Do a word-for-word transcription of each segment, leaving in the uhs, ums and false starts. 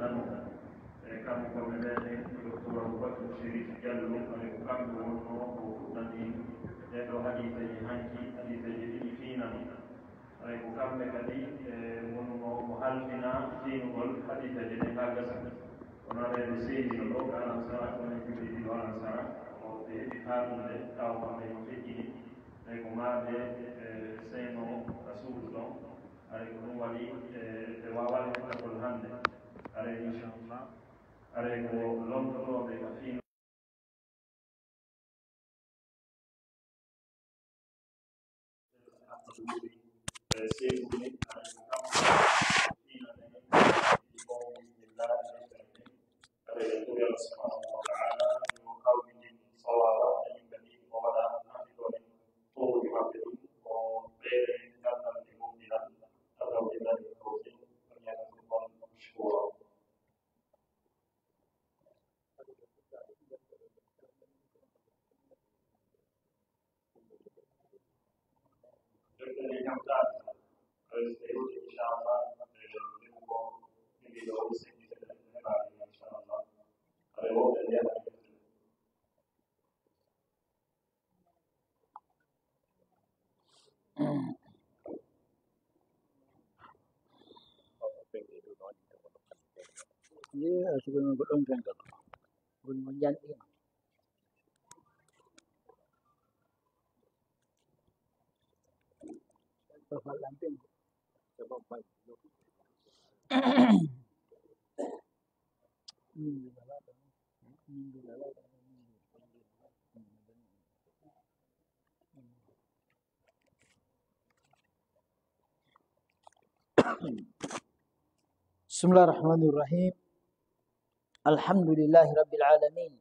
E kamɓe ko ɓe mbiyetee ko Docteur Aboubacry Chérif Diallo, haray ko kamɓe wonnoo ko fuɗɗanii ɗee ɗoo hadiiseeji hanki, hadiiseeji ɗiɗi fii nano. Haray ko kamɓe kadi, e, wonnoo ko halfina fiinugol hadiiseeji ɗin haa gasa. Kono haray ɓe seedino ɗoo ka Alansara, ko enen jogii ɗiɗo Alansara, ko ɓe heɓi haaldude, tawa kamɓe no feƴƴini. Tawi ko maa ɓe, e, seyno ka suudu ɗon. Haray ko ɗum waɗi, e, ɓe waawaali hettagol hannde. Haray, inchallah, haray ko lontotooɓe ka fii Ye, a suka ma ko ɗon fen kala. Woni mo janɗi. Ko fallanten ko. بسم الله الرحمن الرحيم. الحمد لله رب العالمين.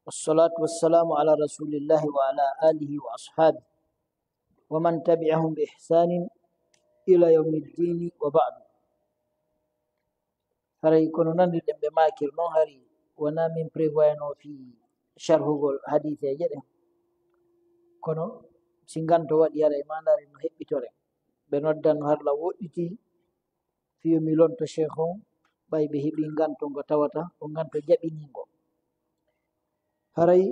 والصلاة والسلام على رسول الله وعلى آله وأصحابه ومن تبعهم بإحسان إلى يوم الدين وبعد. Haray kono nandirɗen ɓe maakir non, hari wonaa min prévoyano fii sharhugol hadiiseeje ɗen. Kono si nganto waɗi, haray maa ndaari no heɓɓitore. Ɓe noddan no harla woɗɗiti fii yo mi lonto Sheikh on, ɓay ɓe heɓi nganto ngo tawata ko nganto jaɓiniingo. Haray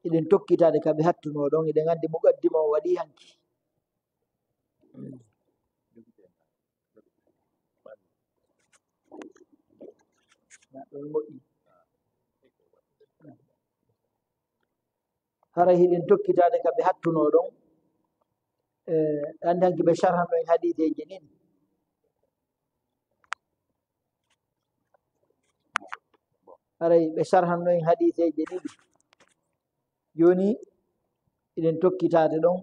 eɗen tokkitaade ka ɓe hattunoo ɗon, eɗen anndi muqaddima o waɗi hanki. Haray hiɗen tokkitaade ka ɓe hattunoo ɗon. Eh, anndi hanki ɓe sharhanno en hadiiseeji ɗin. Haray ɓe sharhanno en hadiiseeje ɗiɗi. Jooni, eɗen tokkitaade ɗon.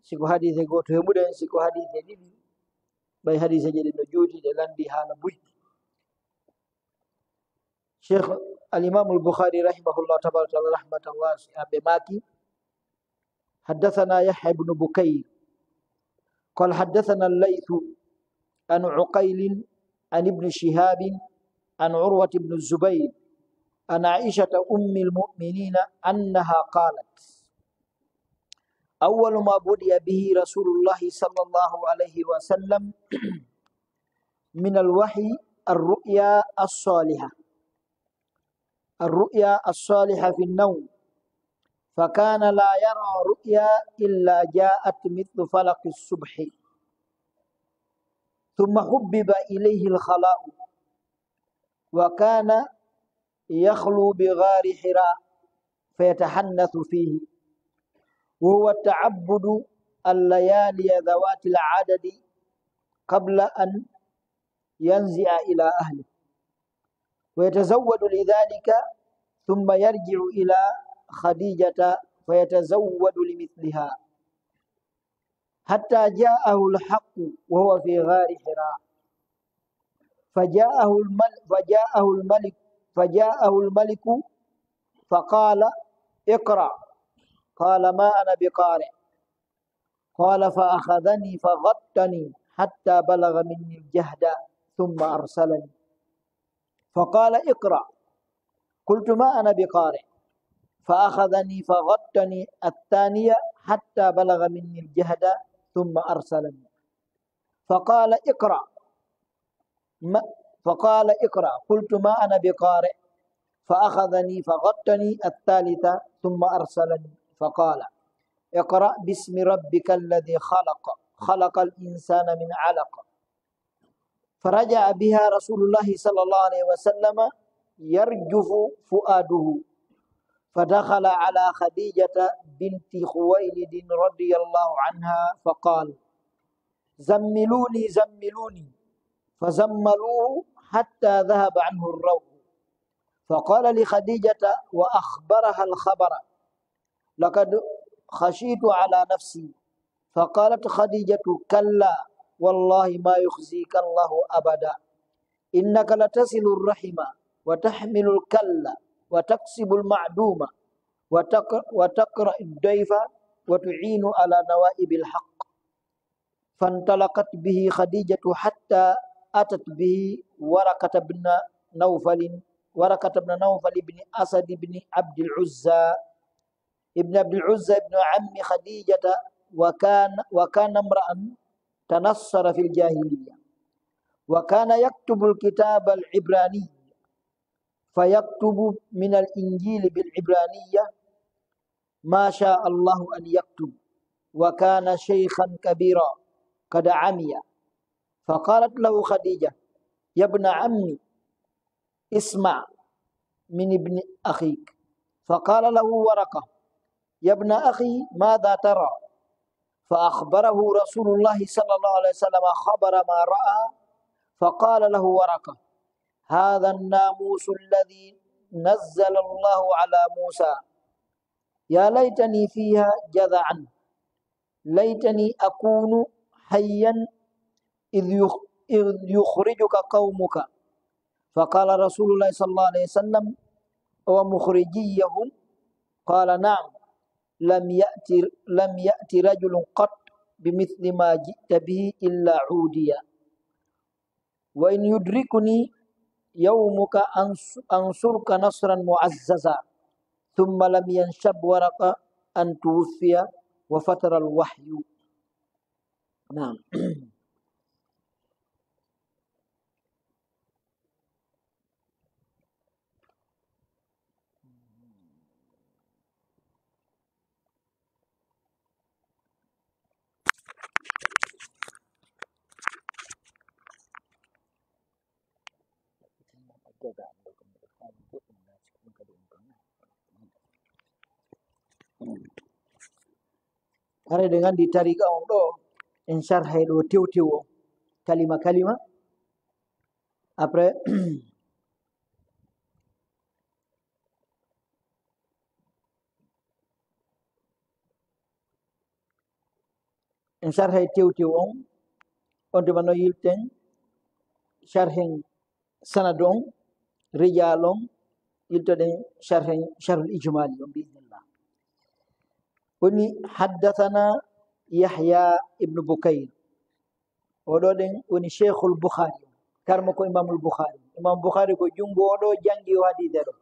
Si ko hadiise gooto heɓuɗen, si ko hadiise ɗiɗi, ɓay hadiiseeje ɗin no juuti, ɗe lanndii haala buy. Sheikh al-Imam al-Bukhari rahimahullah tabaraka wa ta'ala rahmatan wasi'a, ɓe maaki, حدثنا يحيى بن بكير قال حدثنا الليث عن عقيل عن ابن شهاب عن عروة بن الزبير عن عائشة أم المؤمنين أنها قالت: أول ما بدأ به رسول الله صلى الله عليه وسلم من الوحي الرؤيا الصالحة، الرؤيا الصالحة في النوم، فكان لا يرى رؤيا إلا جاءت مثل فلق الصبح، ثم حبب إليه الخلاء، وكان يخلو بغار حراء فيتحنث فيه، وهو التعبد الليالي ذوات العدد قبل أن ينزع إلى أهله، ويتزود لذلك، ثم يرجع إلى خديجة فيتزود لمثلها، حتى جاءه الحق وهو في غار حراء، فجاءه المل-، فجاءه الملك، فجاءه الملك فقال: اقرأ. قال: ما أنا بقارئ. قال: فأخذني فغطني حتى بلغ مني الجهد ثم أرسلني. فقال: اقرأ. قلت: ما أنا بقارئ. فأخذني فغطني الثانية حتى بلغ مني الجهد ثم أرسلني. فقال: اقرأ. ما، فقال: اقرأ. قلت: ما أنا بقارئ. فأخذني فغطني الثالثة ثم أرسلني فقال: اقرأ باسم ربك الذي خلق، خلق الإنسان من علق. فرجع بها رسول الله صلى الله عليه وسلم يرجف فؤاده، فدخل على خديجة بنت خويلد رضي الله عنها فقال: زملوني، زملوني. فزملوه حتى ذهب عنه الروع، فقال لخديجة وأخبرها الخبر: لقد خشيت على نفسي. فقالت خديجة: كلا، والله ما يخزيك الله أبدا، إنك لتصل الرحم وتحمل الكل وتكسب المعدوم وتق-، وتقرأ الضيف وتعين على نوائب الحق. فانطلقت به خديجة حتى أتت به ورقة بن نوفل، ورقة بن نوفل بن أسد بن عبد العزى، ابن عبد العزى ابن عم خديجة، وكان، وكان امرأ تنصر في الجاهلية، وكان يكتب الكتاب العبراني، فيكتب من الإنجيل بالعبرانية ما شاء الله أن يكتب، وكان شيخا كبيرا قد عمي. فقالت له خديجة: يا ابن عمي، اسمع من ابن أخيك. فقال له ورقة: يا ابن أخي، ماذا ترى؟ فأخبره رسول الله صلى الله عليه وسلم خبر ما رأى، فقال له ورقة: هذا الناموس الذي نزل الله على موسى، يا ليتني فيها جذعا، ليتني أكون حيا إذ يخ-، إذ يخرجك قومك. فقال رسول الله صلى الله عليه وسلم: ومخرجيهم؟ قال: نعم، لم يأت، لم يأت رجل قط بمثل ما جئت به إلا عودي، وإن يدركني يومك أنص-، أنصرك نصرا معززا. ثم لم ينشب ورقة أن توفي وفتر الوحي. نعم. Hare ɗen anndi tariqa on ɗo, en sharhay ɗo tew tew o, kalima kalima. Après, en sharhay tew tew on, on tuma no yilten sharhen sanad on, rijal on, yiltoɗen sharhen sharhul ijmali on, bi idnillah. Woni haddathana Yahya ibn Bukayr. Oɗo ɗen woni Sheikhul Bukhari, karmo ko Imamul Bukhari. Imam Bukhari ko junngo oɗo janngi o hadiise ɗo.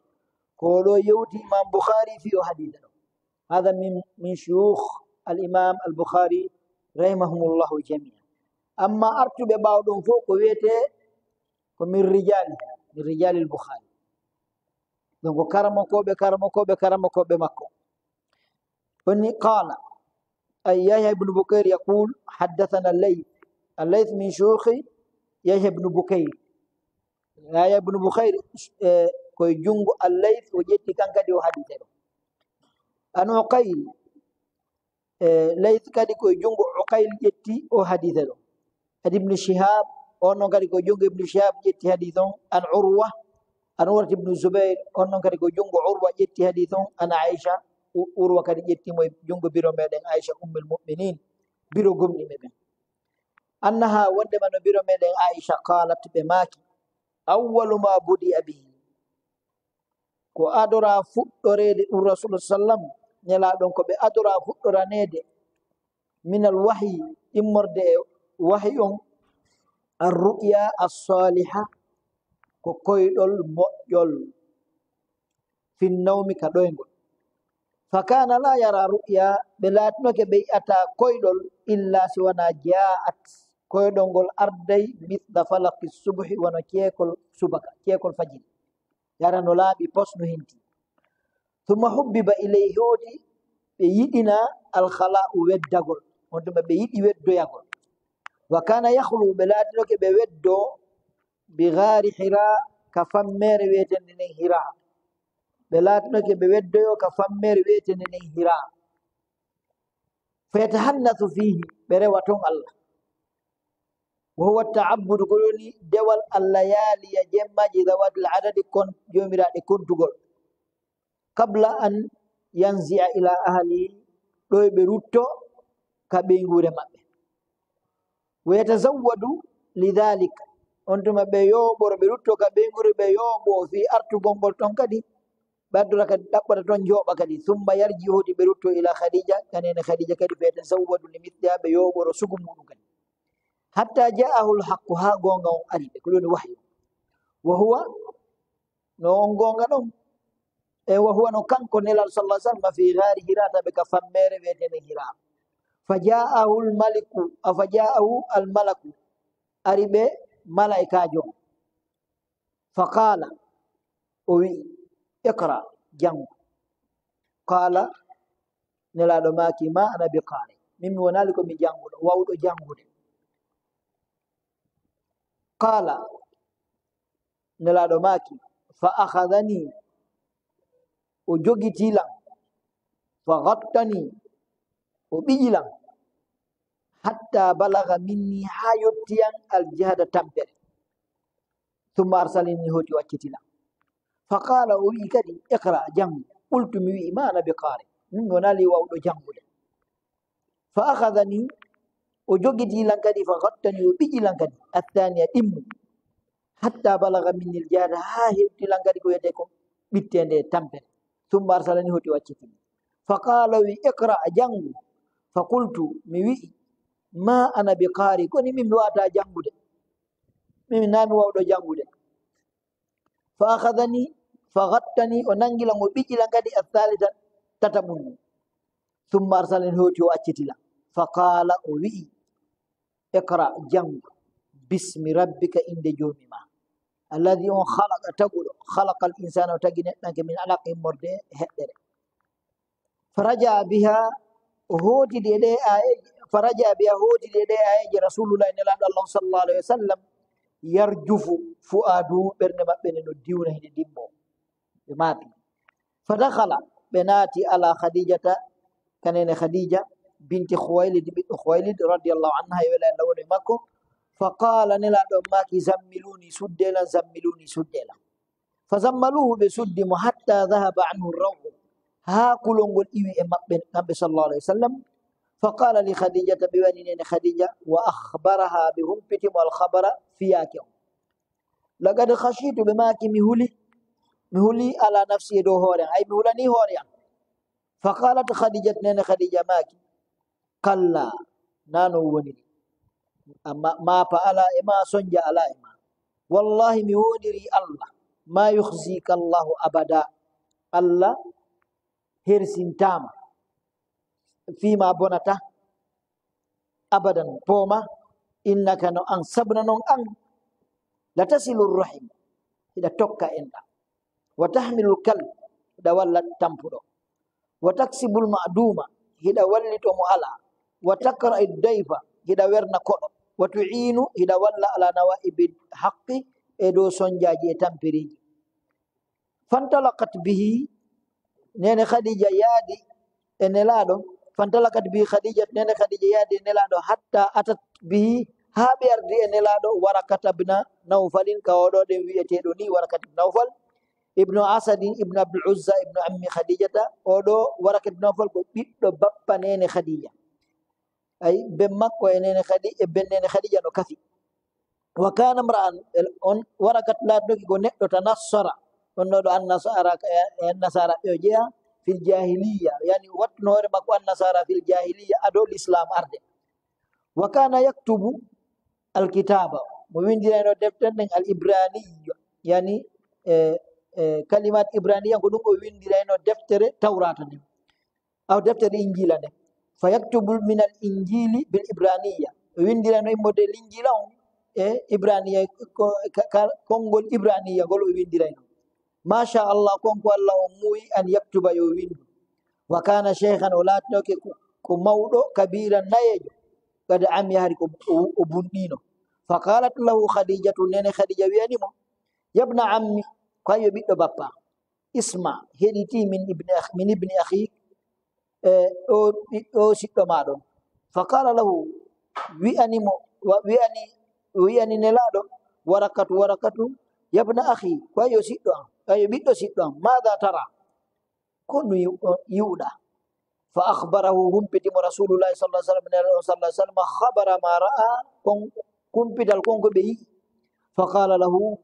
Ko oɗo yewti Imam Bukhari fii o hadiise ɗo. Hada min, min shuyukh al Imam al Bukhari rahimahumullahu jami'a. Amma artuɓe ɓaawo ɗon fof ko wiyetee ko min rijali, min rijalil Bukhari. Donc karamokooɓe, karamokooɓe, karamokooɓe makko. Woni qaala, ay Yahya ibn Bukayr yaqul, haddathana Layth. Al-Layth min shuyukhi Yahya ibn Bukayr. Yahya ibn Bukayr, eh, ko e junngo Al-Layth o ƴetti kan kadi o hadiise ɗo. An Uqayl, eh, Layth kadi ko e junngo Uqayl ƴetti o hadiise ɗo. An Ibn Shihab, on non kadi ko junngo Ibn Shihab ƴetti hadiis on. An Urwa, an Urwat ibn Zubayr, on non kadi ko junngo Urwa ƴetti hadiis on. An Aisha, U-, Urwa kadi ƴetti mo e junngo biro meɗen Aisha Ummul Mu'minin, biro gomɗinɓe ɓen. Annaha, wondema no biro meɗen Aisha, qalat, ɓe maaki, awwalu ma budi'a bihi, ko adora fuɗɗoreede ɗum Rasul sallam, Nelaaɗo on ko ɓe adora fuɗɗoraneede, minal wahyi, immorde e wahyi on, ar-ru'ya as-saliha, ko koyɗol moƴƴol, fin nawmi, ka ɗoyngol. Fa kana la yara ru'ya, ɓe laatinoke ɓe yi'ata koyɗol, illa si wona ja'at, koyɗol ngol arday mithla falaqi subhi, wano ceekol subaka, ceekol fajiri. Yara no laaɓi pos no henti. Thumma hubbiba ilayhi, hooti ɓe yiɗina alkhala'u, weddagol. On tuma ɓe yiɗi weddoyagol. Wa kana yakhlu, ɓe laatinoke ɓe weddo bi ghari Hira, ka fammere wi'etende nden Hira. Ɓe laatinoke ɓe weddoyo ka fammere wi'etende nden Hira. Fa yatahannathu fihi, ɓe rewa ton Allah. Wa huwa ta'abbudu, ko woni dewal Allah yaali ya jemmaji zawatil adadi, kon joomiraaɗe kontugol. Qabla an yanzi'a ila ahlihi, ɗo ɓe rutto ka ɓeynguure maɓɓe. Wa yatazawwadu lidhalik, on tuma ɓe yooɓoro, ɓe rutto ka ɓeynguure, ɓe yooɓo fi artugol ngol ton kadi, ɓe addora kadi, ɗaɓɓata ton jooɓa kadi. Thumma yarji, hooti ɓe rutto ila Khadija, ka neene Khadija kadi, fa yatazawwadu li mithliha, ɓe yooɓoro sugu muɗum kadi. Hatta ja'ahu al-haqqu, haa goonga on ari ɓe, ko ɗum woni wahyu. Wa huwa, no on goonga ɗon, e wa huwa, no kanko Nelaaɗo sallallahu alaihi wasallam, fi ghari Hira, tabe ka fammere wi'etende Hira. Fa ja'ahu al-maliku, a fa ja'ahu al-malaku, ari ɓe malaa'ikaajo. Fa qala, o wi'i, "Iqra, jangu." Qala, Nelaaɗo maaki, "Ma ana bi qari." Min mi wonaali ko mi janguɗo, wawɗo jangude. Qala, Nelaaɗo maaki, "Fa akhadhani," o jogiti lan, "fa ghattani," o ɓiƴi lan, "hatta balagha minni," haa yotti yan, "al jahda," tampere. "Thumma arsalani," hooti o acciti lan. "Fa qala," o wi'i kadi, "Iqra, jangu." Qultu, mi wi'i, "Ma ana bi qari." Min mi wonaali wawɗo jangude. Fa akhadhani, o jogiti lan kadi, fa ghattani, o ɓiƴi lan kadi, athaniya, ɗimmu, hatta balagha minni al-jahd, haa hewti lan kadi ko wiyetee ko ɓittende e tampere. Thumma arsalani, hooti o accitini. Fa qala, o wi, "Iqra, jangu." Fa qultu, mi wi'i, "Ma ana bi qari, koni min mi wata jangude. Min na mi wawɗo jangude." Fa akhadhani, fa ghattani, o nangi lan, o ɓiƴi lan kadi, athalitha, tataɓun. Thumma arsalani, hooti o acciti lan. Fa qala, o wi'i, "Iqra, jangu, bismi rabbika, innde joomi ma. Alladhi, on, khalaqa, taguɗo, khalaqal insana, o tagi neɗɗanke, min alaq, immorde e heɗɗere." Faraja biha, o hootidi e ɗee aayeeje, faraja biha, hootidi e ɗee aayeeje Rasulullahi, Nelaaɗo Allah sallallahu alaihi wasallam, yarjufu fu'aduhu, ɓernde maɓɓe nde no diwna, hino dimbo. Ɓe maapi. Fadakhala, ɓe naati ala Khadijata, ka neene Khadija, binti Khuwailid, ɓiɗɗo Khuwailid, radiyallahu anha, yo Alla wonu e makko. Faqala, Nelaaɗo maaki, "Zammiluni, sudde lan, zammiluni, sudde lan." Fa zammaluhu, ɓe suddi mo, hatta dhahaba anhu raw'u, haa kulol ngol iwi e maɓɓe, kamɓe sallallahu alaihi wasallam. Fa qala li Khadijata, ɓe wi'ani neene Khadija, wa akhbaraha, ɓe humpiti mo al khabara, fiyaake on. Laqad khashitu, ɓe maaki, mi huli, mi huli ala nafsi, e dow hoore an, ay mi hulani hoore an. Fa qalat Khadijat, neene Khadija maaki, kalla, na non woniri. Amma maafa ala e ma, sonja ala e ma. Wallahi, mi woondirii Allah, ma yukhzika Allahu abada. Allah hersintaama fii ma bonata abadan, pooma, innaka, no an, sabuna non an, la tasilu rahim, hiɗa tokka enɗam. Wa tahmilul kal, hiɗa walla tampuɗo. Wa taksibul ma'duma, hiɗa wallito mo alaa. Wa taqra'id dayfa, hiɗa werna koɗo. Wa tu'inu, hiɗa walla ala nawa'ibid haqqi, e dow sonjaaji e tampereeji. Fantalaqat bihi, neene Khadija yaadi e Nelaaɗo. Fantalaqat bihi Khadija, neene Khadija yaadi e Nelaaɗo, hatta atat bihi, haa ɓe ardi e Nelaaɗo, Warakata ibn Nawfalin, ka oɗo ɗen wi'eteeɗo ni Warakat ibn Nawfal, ibnu Asadin, ibnu Abdul Uzza, ibnu ammi Khadijata. Oɗo Warakat ibn Nawfal ko ɓiɗɗo bappa neene Khadija. Ay, ben makko e neene Khadi-, e ben neene Khadija no kafi. Wa kana imra'an, el-, on Warakat laatoki ko neɗɗo tanassara. On no ɗo annasara, e, e annasara ɓe o jeya fil jahiliya. Yani wattuno hoore makko annasara fil jahiliya, ado l'islam arde. Wa kana yaktubu alkitaba. Mo windirayno deftere nden al ibraniya. Yani, e, e, kalimat ibraniya ko ɗum o windirayno deftere Tawrata nden. Aw deftere Injila nden. Fa yaktubu min al injili bil ibraniya. O windirano immorde Linjiila on e Ibraniya, ko, ka, ka, konngol Ibraniya ngol o windirayno. Masha Allah, kon ko Allah on muuyi an yaktuba yo windu. Wa kana shaykhan, o laatinoke ko, ko mawɗo, kabiran, nayeejo. Qad amiya, hari ko o, o bunɗiino. Fa qalat lahu Khadijatu, nene Khadija wi'ani mo, "Yabna ammi," ko yo ɓiɗɗo bappa. "Isma, heɗiti min ibni akh-, min ibni akhik," e ɗo, ɗo siɗɗo ma ɗon. Fa qala lahu, wi'ani mo, wa-, wi'ani, wi'ani Nelaaɗo, Warakatu, Warakatu, "Yabna akhi," ko yo siɗɗo am, ko yo ɓiɗɗo siɗɗo am, "Madha tara?" Ko no yi'u-, yi'uɗa? Fa akhbarahu, humpiti mo Rasulullahi sallallahu alaihi wasallam, Nelaaɗo sallallahu alaihi wasallam, khabara ma ra'a, kon, kumpital kon ko ɓe yi'i. Fa qala lahu,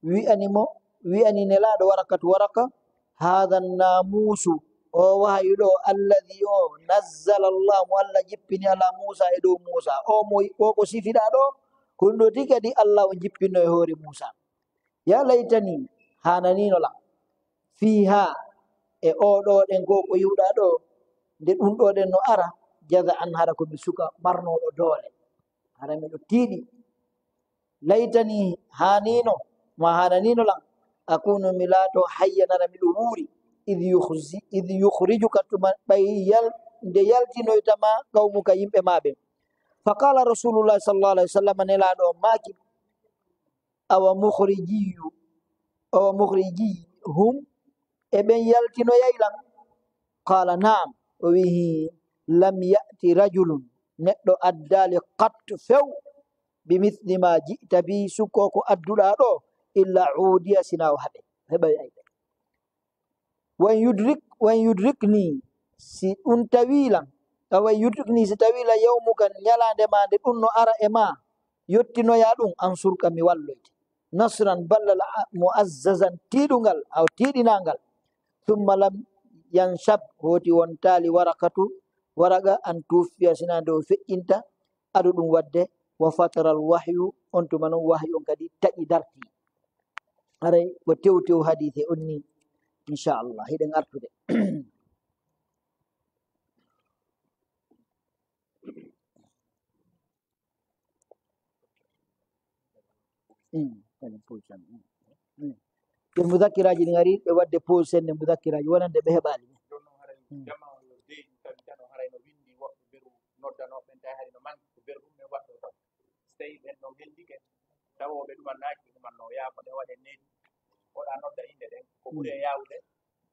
wi'ani mo, wi'ani Nelaaɗo Warakatu, Waraka, "Hadha namusu," o wahayu ɗo, "alladhi," o, "nazzala Allah," mo Allah jippini, "ala Musa," e dow Musa. O mo, o ko sifiɗa ɗo, ko ɗum ɗo tigi kadi Allah on jippinno e hoore Musa. "Ya laytani," hananino lan, "fiha," e o ɗo ɗen ko, ko yi'uɗa ɗo, nde ɗum ɗo ɗen no ara, "jaza'an," hara ko mi suka marnoɗo doole, hara miɗo tiiɗi. "Laytani," hanino, ma hananino lan, "akunu," mi laato, "hayyan," hara miɗo wuuri, "idh yukhzi-, idh yukhrijuka," tuma ɓay yal-, nde yaltinoyta ma, "qawmuka," yimɓe ma ɓen. Fa qala Rasulullah sallallahu alaihi wasallam, Nelaaɗo on maaki, "Awa mukhrijiyu, awa mukhrijihum, e ɓen yaltinoyay lan?" Qala, "Na'am." O wi'i, "Lam ya'ti rajulun," neɗɗo addaali qattu few, "bi mithli ma ji'ta bi," sukko ko adduɗa ɗo, "illa udiya," sina o haɓe, heɓay ayɓe. "Wa in yudrik, wa in yudrikni," si ɗum tawi lan, "wa in yudrikni," si tawi lan, "yawmuka," ñalaande ma nde ɗum no ara e ma, yottinoya ɗum, "ansurka," mi walloyte, "nasran," ballal, a-, "mu'azzazan," tiiɗungal, aw tiiɗinangal. "Thumma lam yanshab," hooti wontaali Warakatu, Waraqa, "an tuwuffiya," sina nde o feƴƴinta, ado ɗum wadde, "wa fataral wahyu," on tuma non wahyu on kadi taƴi darti. Haray ko tew tew hadiise on ni, inchallah, hiɗen artude. Mm, kadi pause tan. Mm, mm. Ɓe mudakkiraaji ɗin ari, ɓe wadde pause sennen mudakkiraaji, wonande ɓe heɓaali. Jooni noon haray Mm. jama o yo deeƴi, tawi tan o haray no winndi woɓɓe beru noddanooɓe ɓen, tawi hari no manki ko beru ɗum men waɗɗoo tan. So tawii ɓen ɗon ngenndike, tawooɓe ɗumannaaki, ɓe ɗumanno, yaa ko ɗe waɗen needi, oɗa nodda innde ɗen, ko ɓuri e yaawde.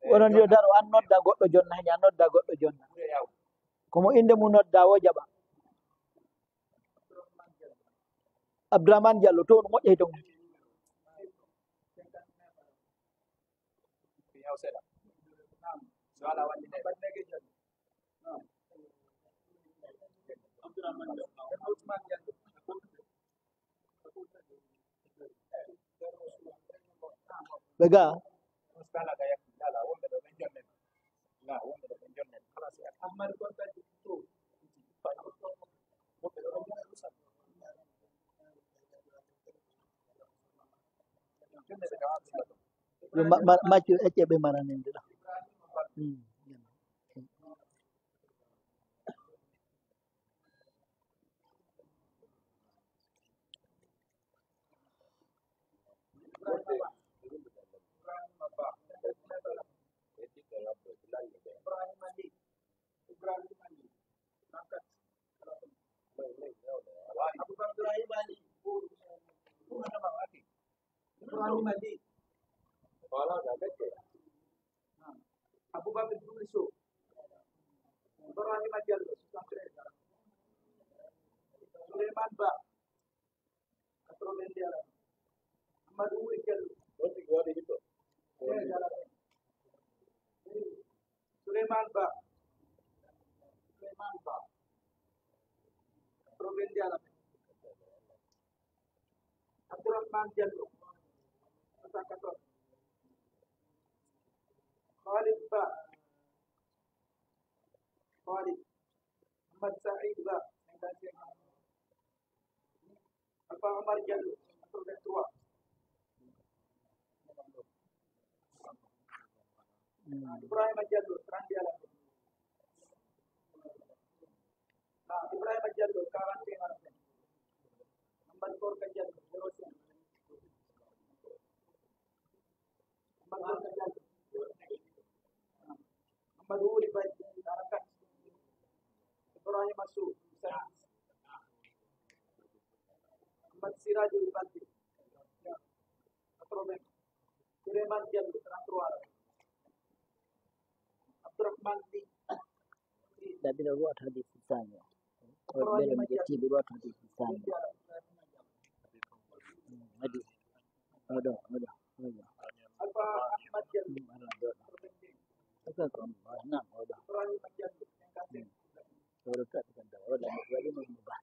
E, onon yo jonna. Daro, an nodda goɗɗo jonna, heen an nodda goɗɗo jonna. Ɓuri e yaawde. Ko mo innde mum nodda, o jaɓa. Abdourahmane Diallo, to no moƴƴa e ton. Ɓe ga. Yo ma-, ma-, maccu ecce ɓe maraninde ɗo. Mm. Ibrahima Ly. Aboubacar Diouf Sow. Ibrahima Diallo, soixante-treize. Souleymane Ba, quatre-vingt-deux. Amadou Wuri Diallo. Souleymane Ba. Souleymane Ba. Quatre-vingt-deux. Abdourahmane Diallo, soixante-quatorze. Khalid Ba. Khalid. Ahmad Saïd Ba, cinquante-cinq. Alpha Omar Diallo, quatre-vingt-trois. Ibrahima Diallo, trente et un ans. Ah, Ibrahima Diallo, quarante et un ans. Ɗaɓɓiro goto hadi sisani o. Ɓeɗo jetti ɓe goto hadi sisani o. Hadi. Oɗo, oɗo, oɗo. Ɗum Allah ɗo. Ɗo ko, nam, oɗo. Oɗo taɓi kan ɗo, oɗo waɗi mo mo ba.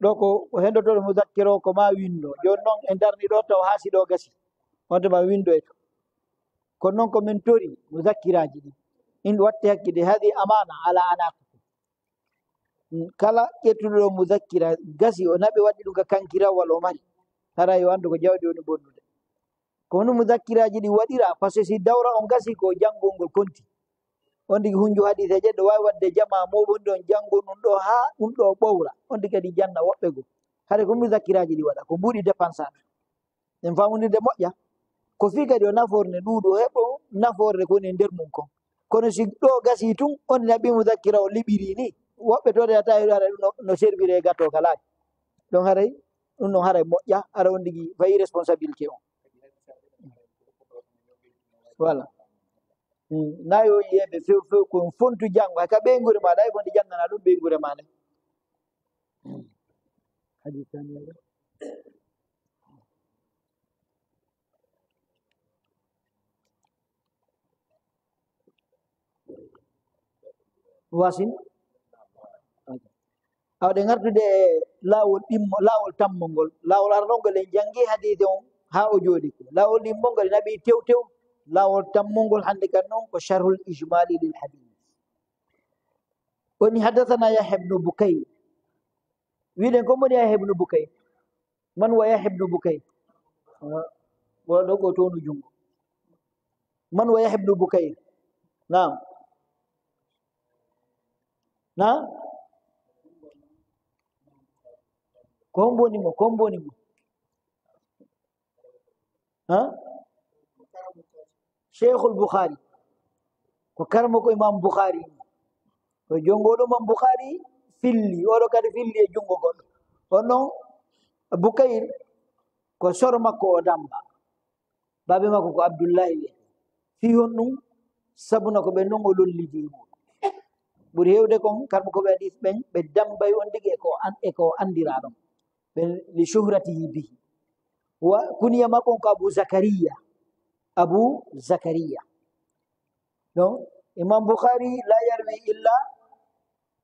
Ɗo ko, ko hendotoɗo mudakkiro ko ma windo. Joni noon en darni ɗo taw haa si ɗo gasi. On tuma windo e to. Kono noon ko min tori mudakkiraaji ɗi. In watte hakkide hadi amana ala anaqikum. Kala ƴettuɗo ɗo mudakkira gasi o naɓi waɗi ɗum ka kankirawal o mari. Hara yo anndu ko jawdi woni bonnude. Ko hono mudakkiraaji ɗi waɗira, parce que si dawra on gasi ko janngol ngol konti. On tigi hunju hadiseeje ɗo waawi waɗde jama mo woni ɗon janngo ɗum ɗo haa ɗum ɗo ɓowra. On tigi kadi janna woɓɓe goo. Hare ko mudakkiraaji ɗi waɗa, ko mbuuɗi dépense. En faamondirde moƴƴa. Ko fii kadi o nafoore nde ɗuuɗo heɓo nafoore ko woni e nder mum kon. Kono si ɗo gasi tun, on naɓi mudakkira o liɓiri ni, woɓɓe to de ata hara no, no servire gato ka laaji. Ɗon haray, ɗum ɗon haray moƴƴa, ara on tigi fayi responsabilité on. Voilà. Mm. Na yo yeɓe few few ko fontu janngo, hay ka ɓeynguure ma, ɗay fonde janngana ɗum ɓeynguure ma ne. Mm. Hadi Sani. Wasin. Awde ngartude e laawol ɗimmo, laawol tammongol. Laawol arnongol en janngi hadiise on haa o jooɗi ko. Laawol ɗimmongol en naɓi tew tew. Laawol tammongol hannde kan noon ko sharhul ijmali lil hadis. Woni haddathana Yahya ibn Bukayr. Wiɗen ko moni Yahya ibn Bukayr. Man wa Yahya ibn Bukayr? Ah, wala ɗo ko tonu jungo. Man wa Yahya ibn Bukayr? Naam. Naam? Ko hombo woni mo? Ko hombo woni mo? Ha? Sheikhul Bukhari. Ko karmo ko Imam Bukhari. Ko jungo ɗo Imam Bukhari filli. Oɗo kadi filli e jungo goɗɗo. Kono Bukayr ko soro makko o damba. Baabe makko ko Abdullahi wiye. Fii honɗum? Sabuna ko ɓen non o lollidi e muɗum. Ɓuri heewde kon, karmo ko ɓe hadis ɓen, ɓe dambay on tigi e ko an-, e ko anndiraɗon. Ɓe li shuhratihi bihi. Wa kuniya makko on ko Abu Zakariya. Abu Zakariya. Donc, Imam Bukhari la yarwi illa,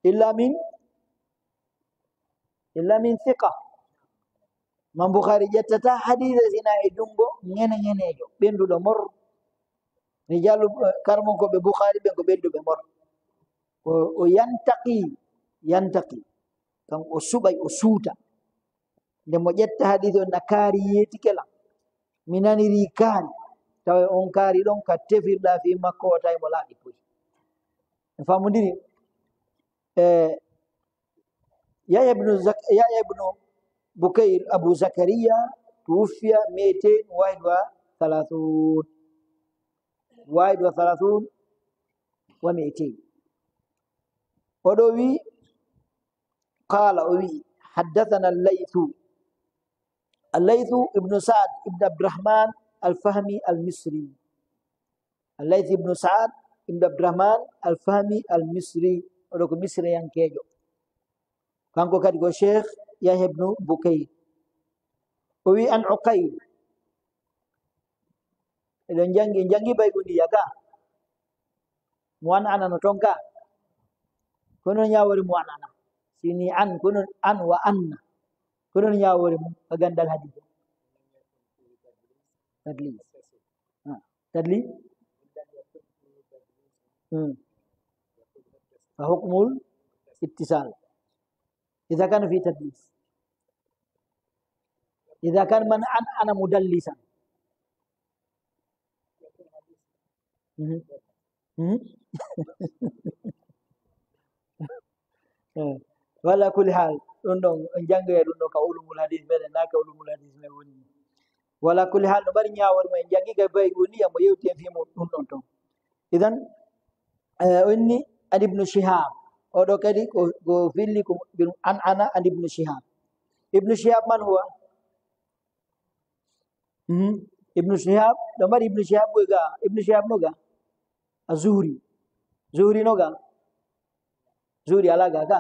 illa min, illa min thiqa. Imam Bukhari ƴettata hadiise sina e jungo ŋene ŋenejo, ɓenduɗo mor. Rijalu, eh, karmo ko ɓe Bukhari ɓen ko ɓenduɓe mor. O, o yantaqi, yantaqi. Kan o suɓay, o suuta. Nde mo ƴetta hadiise on na kaari yeetike lan. Mi naniri kaari. Tawa on kaari ɗon ka tefirɗa fii makko o tawi mo laaɓi puy. En faamundiri? Eh, Yahya ibn Zak-, Yahya ibn Bukayr Abu Zakariya tuwuffiya مئتين وواحد وثلاثون. واحد وثلاثون ومئتين. Oɗo wi, qala, o wi, haddathana al-Laythu. Al-Laythu ibn Sa'd ibn Abdurrahman al-Fahmi al-Misri. Al-Layth ibn Sa'ad ibn Abdurrahman al-Fahmi al-Misri, oɗo ko Misriyankeejo. Kanko kadi ko Cheikh Yahya ibn Bukayr. O wi an Uqayl. Eɗen janngi, en janngi Baykuniya ka. Mo an ana no ton ka. Kono ñaawori mo an ana. Sini an, kono an wa anna. Kono ñaawori mo ka ganndal hadiise. Tadlis. Ah, tadlis. Hmm. فحكم الاتصال. إذا كان في تدليس. إذا كان من أنعن مدلسا. Mhm. Mhm. Eh, wala kulli hal, ɗum ɗon, on janngoya ɗum ɗon ka ulumul hadis meɗen, na ka ulumul hadis men woni. Wala kulli hal, no mari ñaawore mo en janngi ka bayi woni, yamo yewti en fii mo ɗum ɗon ton. Idan, eh, onni an Ibnu Shihab. Oɗo kadi ko, ko filli ko bil an ana an Ibnu Shihab. Ibnu Shihab man huwa? Mhm. Ibnu Shihab, ɗo mari Ibnu Shihab boy ga. Ibnu Shihab no ga? A Zuhri. Zuhri no ga? Zuhri ala ga ka?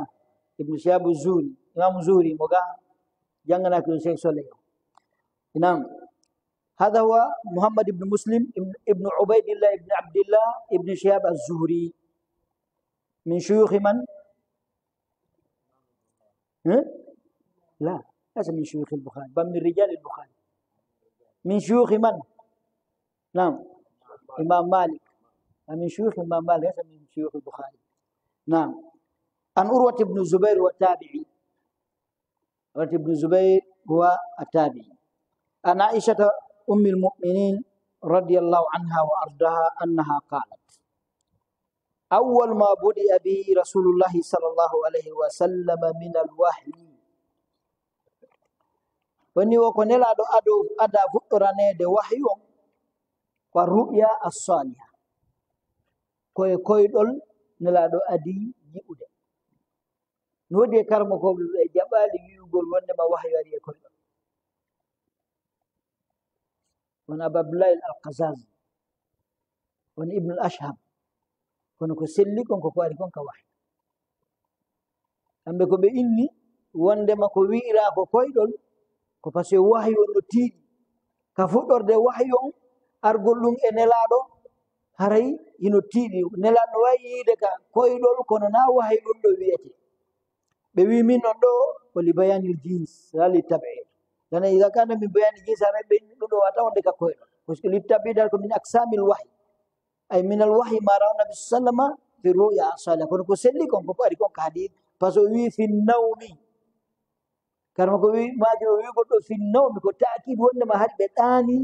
Ibnu Shihab Zuhri. Imam Zuhri mo ga? Jangana ko Sheikh Soleh. Naam. هذا هو محمد بن مسلم ابن، ابن عبيد الله ابن عبد الله ابن شهاب الزهري. من شيوخ من؟ ها؟ لا، ليس من شيوخ البخاري، بل من رجال البخاري. من شيوخ من؟ نعم. إمام مالك. من شيوخ إمام مالك، ليس من شيوخ البخاري. نعم. عن عروة بن الزبير والتابعي. عروة بن الزبير هو التابعي. عن عائشة أم المؤمنين رضي الله عنها وأرضاها أنها قالت: أول ما بدأ به رسول الله صلى الله عليه وسلم من الوحي. Woni wo ko Nelaaɗo ado-, ada fuɗɗoraneede wahyu on, ko ru'ya as-saliha. Ko e koyɗol Nelaaɗo adi yi'ude. No woodi e karmokooɓe ɓe jaɓaali wi'ugol wonde ma wahyu ari e koyɗol. Won Abu Abdullahi al-Qazazi, won Ibn al-Ashhab. Kono ko selli kon ko ko ari kon ka wahyu. Kamɓe ko ɓe inni wondema ko wi'ira ko koyɗol, ko parce que wahyu on no tiiɗi. Ka fuɗɗorde wahyu on, argol ɗum e Nelaaɗo, haray hino tiiɗi. Nelaaɗo no wayi yiide ka koyɗol, kono na wahyu ɗum ɗo wi'ete. Ɓe wi min on ɗo ko li bayanil jins, la li tab'id. Dana iza kana min bayanil jins, haray ɓe inni ɗum ɗo wata wonde ka koyɗol. Parce que li tab'id ko min aqsamil wahyi. Ay min al wahyi ma ra'a nabi sallama fi ru'ya as-salih. Kono ko selli kon, ko ko ari kon ka hadith. Parce que o wi fi nawmi. Karma ko wi, maaki o wi goɗɗo fi nawmi, ko ta'kid wonde ma hari ɓe ɗaani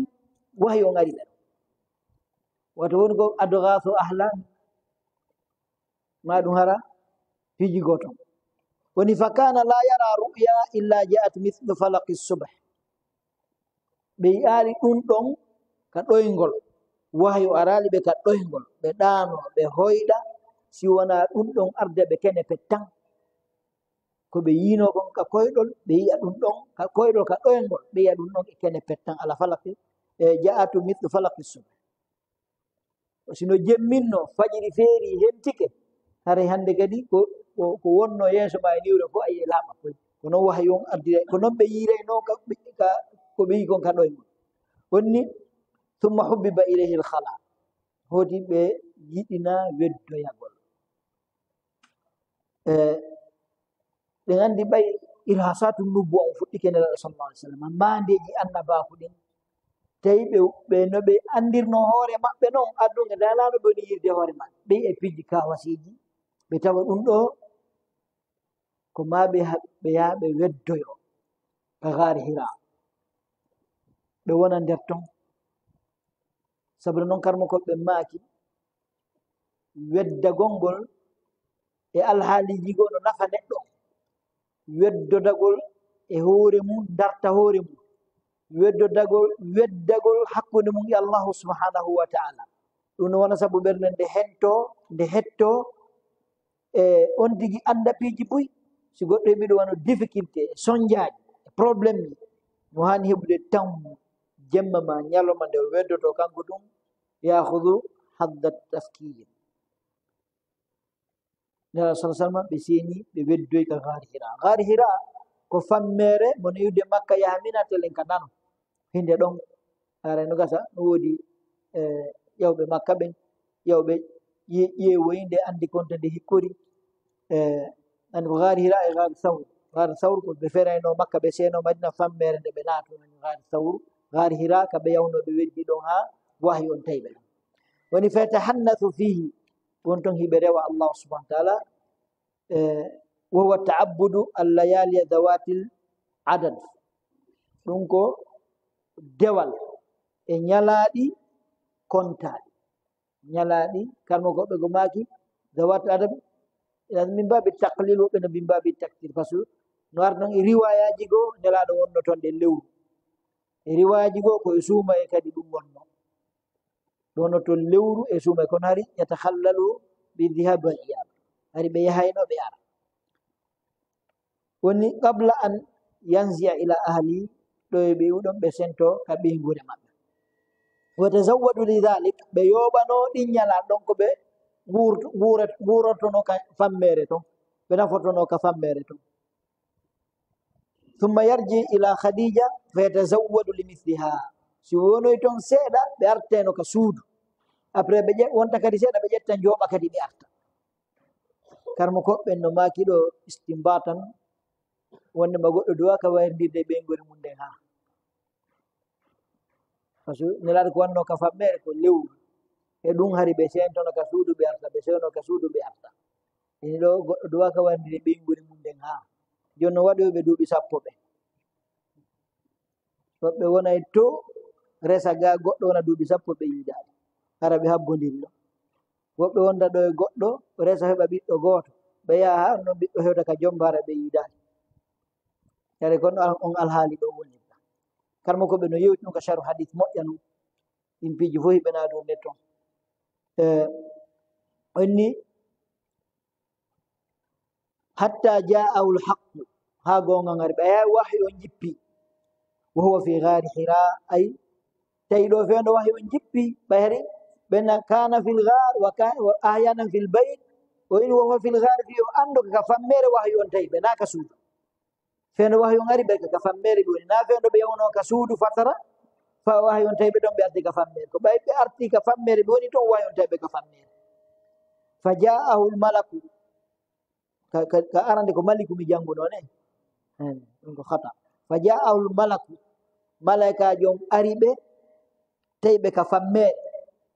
wahyu on ari ɓe. Wato woni ko adghasu ahlam. Ma ɗum hara fiji goto. Woni fa kana la yara ru'ya illa ja'at mithlu falaqi subh. Ɓe yi'aali ɗum ɗon ka ɗoyngol. Wahyu araali ɓe ka ɗoyngol. Ɓe ɗaano, ɓe hoyɗa, si wonaa ɗum ɗon arde ɓe kene pettan. Ko ɓe yiino kon ka koyɗol, ɓe yi'a ɗum ɗon ka koyɗol, ka ɗoyngol, ɓe yi'a ɗum ɗon e kene pettan, ala falaqi, e ja'atu mithlu falaqi subh. Sino jemminno, fajiri feeri, hentike, haray hannde kadi ko, ko, ko wonno yeeso ma e niwre fof a yi'ay laaɓa koy. Ko noon wahayu on ardiray, ko noon ɓe yi'iraynoo ka, ka, ko ɓe yi'i kon ka ɗoyngol. Onni, thumma hubbiba ilayhi al-khala. Hooti ɓe yiɗina weddoyagol. E, ɗen anndi ɓay irhasatu nubuwa on fuɗɗike Nelaaɗo sallallahu alaihi wasallam, maandeeji annabaaku ɗin, tawi ɓe, ɓe no ɓe anndirnoo hoore maɓɓe non, aduna nde Nelaaɗo ɓe woni yi'irde hoore maɓɓe. Ɓe e piji kawasiiji, ɓe tawa ɗum ɗo ko maa ɓe ha-, ɓe yaha ɓe weddoyo ka Gaari Hira. Ɓe wona nder ton. Sabu non karmokooɓe maaki, weddagol ngol e alhaaliiji goo no nafa neɗɗo. Weddodagol e hoore mum, darta hoore mum. Weddodagol, weddagol hakkunde mum e Allahu subhanahu wa ta'ala. Ɗum no wona sabu ɓernde nde hento, nde hetto, e on tigi annda piiji buy. Si goɗɗo heɓi ɗum wano difficulté, e sonjaaji, e problème ji, mo haani heɓude tan jemma ma ñalawma nde o weddoto kanko ɗum, yaahudu hadda tafkiir. Nelaaɗo sallallahu alaihi wasallam, ɓe seeni, ɓe weddoyi ka Gaari Hira. Gaari Hira ko fammeere mo no iwde Makka yaha Mina, telen ka nano. Hinde ɗon, haray no gasa, no woodi, eh, yawɓe Makka ɓen, yawɓe ƴe-, ƴeewoyi nde anndi konta nde hikkori. Eh, anndi ko Gaari Hira e Gaari Sawr. Gaari Sawr ko ɓe ferayno Makka, ɓe seeno Madina, fammeere nde ɓe naato, nani Gaari Sawr. Gaari Hira ka ɓe yawno ɓe weddi ɗon haa wahayu on tawi ɓe. Woni, "Fa yatahannathu fihi", won ton hiɓe rewa Allah subhanahu wa ta'ala, e, "wa huwa ta'abbudu al-layali dhawatil adad." Ɗum ko dewal e ñalaaɗi kontaaɗi. Ñalaaɗi, karmo goɗɗo go maaki, zawat adam, idan min baabi taqlil, woɓɓe no min baabi taktir. Parce que no ar non e riwayaaji goo, Nelaaɗo wonno toon ɗe lewru. E riwayaaji goo, ko e suumaye kadi ɗum wonno. Ɗo no toon lewru e suumaye, kono hari yatakhallalu bi dhihab wal iyab. Hari ɓe yahayno, ɓe ara. Woni qabla an yanzia ila ahli, ɗo e ɓe ɗon ɓe sento ka ɓeynguure maɓɓe. Wa tazawwadu li dhalik, ɓe yooɓano ɗin ñalaaɗi ɗon ko ɓe nguur-, nguurat-, nguurortono ka fammeere ton, ɓe nafotono ka fammeere ton. Thumma yarji ila Khadija fa yatazawwadu li mithliha. Si wonoy ton seeɗa, ɓe arteno ka suudu. Après, ɓe ƴe-, wonta kadi seeɗa, ɓe ƴetta njooɓa kadi ɓe arta. Karmo ko ɓen no maaki ɗo istinbatan, wonde ma goɗɗo duwa ka wayrindirde e ɓeynguure mum nden haa. Parce que Nelaaɗo ko wanno ka fammeere ko lewru. E ɗum hari ɓe sentono ka suudu ɓe arta, ɓe sewno ka suudu ɓe arta. Ini ɗo goɗɗo duwa ka wayrindirde e ɓeynguure mum nden haa. Jooni no waɗoyɓe duuɓi sappo ɓe. Woɓɓe wona e to resa ga goɗɗo wona duuɓi sappo ɓe yiidaali. Hara ɓe habbondiri ɗo. Woɓɓe wonda ɗo e goɗɗo resa heɓa ɓiɗɗo gooto. Ɓe yaha haa non ɓiɗɗo hewta ka jomba hara ɓe yiidaali. Kadi kono al-, on alhaali ɗo woni. Karmo ko ɓe no yewti ɗum ka sharu hadith moƴƴa non. Ɗin piiji fof hiɓe naadu nde ton. Eh, onni hatta ja'ahu al-haqqu, haa goonga ngari, ɓe, aya, wahyu on jippi. Wa huwa fi ghari Hira, ay, tawi ɗo fewndo wahyu on jippi, ɓay hari, ɓe na kana fil ghar, wa ka-, wa ahyanan fil bayt, o ini wa huwa fil ghar, fi o anndo ka fammeere wahyu on tawi, ɓe na ka suudu. Fewndo wahyu on ari ɓe ka fammeere ɓe woni, na fewndo ɓe yawno ka suudu fatara, fa wahyu on tawi ɓe ɗon ɓe arti ka fammeere. Ko ɓay ɓe arti ka fammeere ɓe woni ton wahyu on tawi ɓe ka fammeere. Fa ja'ahu al-malaku, ka, ka, ka arande ko maliku mi jannguno ne. Hen, ɗum ko khata. Fa ja'ahu al-malaku, malaikaajo on ari ɓe, tawi ɓe ka fammeere.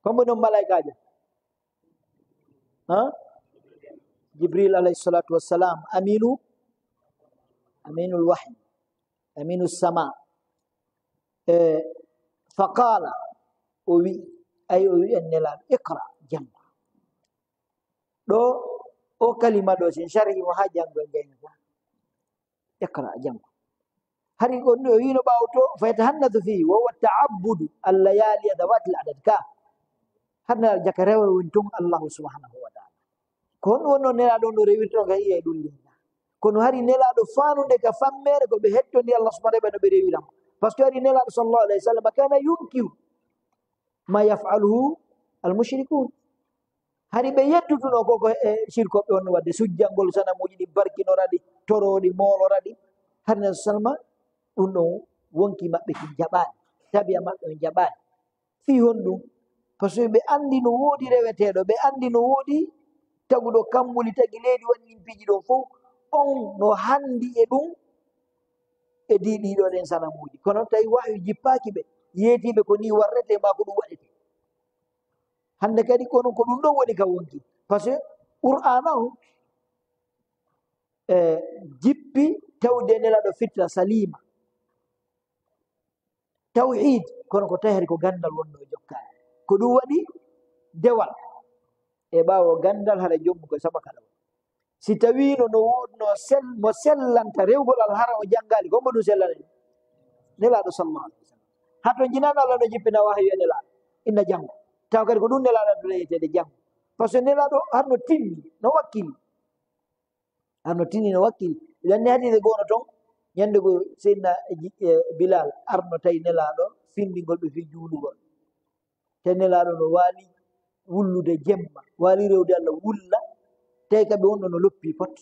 Ko mbo non malaikaajo? Ha? Jibril alayhi salatu wassalam, aminu, aminul wahyi, aminu sama. Eh, fa qala, o wi'i, ay o wi'i en Nelaaɗo, iqra, janngo. Ɗo, o kalima ɗo, sen sharhi mo haa janngo en gaynata. Iqra, janngo. Hari ko o wiino ɓaawo to, fa yatahannathu fihi, wa huwa ta'abbudu al-layali dhawati al-adad ka. Hannde jaka rewa woni ton Allahu subhanahu wa ta'ala. Ko honɗum wonno Nelaaɗo no rewirto ka iya e ɗum linna. Kono hari Nelaaɗo fanude ka fammeere ko ɓe hettoni Allah subhanahu wa ta'ala no ɓe rewira mo. Parce que hari Nelaaɗo sallallahu alayhi wa sallam kana yunkiru ma yaf'aluhu al-mushrikun. Hari ɓe yeddutuno ko, ko e shirkoɓe on wadde sujjangol sanamuji ɗi barkinora ɗi, torooɗi, moolora ɗi. Hari na salma ɗum ɗon wonki maɓɓe kin jaɓaani. Tabiya maɓɓe on jaɓaani. Fii honɗum? Parce que ɓe anndi no woodi reweteeɗo, ɓe anndi no woodi taguɗo kammbuli, tagi leydi, waɗi ɗin piiji ɗon fof. On no hanndi e ɗum, e di-, ɗiɗo ɗen sanamuuji. Kono tawi wahyu jippaaki ɓe, yeetiiɓe ko nii warretee maa ko ɗum waɗetee. Hannde kadi kono ko ɗum ɗon woni ka wonki. Parce que Qur'aana on, e, jippi tawde Nelaaɗo fitra salima. Tawhid, kono ko tawi hari ko ganndal wonno jokkaade. Ko ɗum waɗi dewal. E ɓaawo ganndal hara jommu ko sama kala. Si tawiino no woodno sel-, mo sellanta rewgol Allah hara o janngaali, ko mbo ɗum sellanani? Nelaaɗo sallallahu alaihi wasallam. Hato jinan Allah no jippina wahyu e Nelaaɗo. Inna janngo. Taw kadi ko ɗum Nelaaɗo aduna yeteede janngo. Parce que Nelaaɗo harno tinni, no wakkili. Harno tinni no wakkili. Idan ne hadise goono ton, ñande go Seydina Ji-, eh, Bilal arno tawi Nelaaɗo findingol ɓe fii juulugol. Te Nelaaɗo no waali wullude jemma, waali rewde Allah wulla, tawi ka ɓe wonno no loppi pot.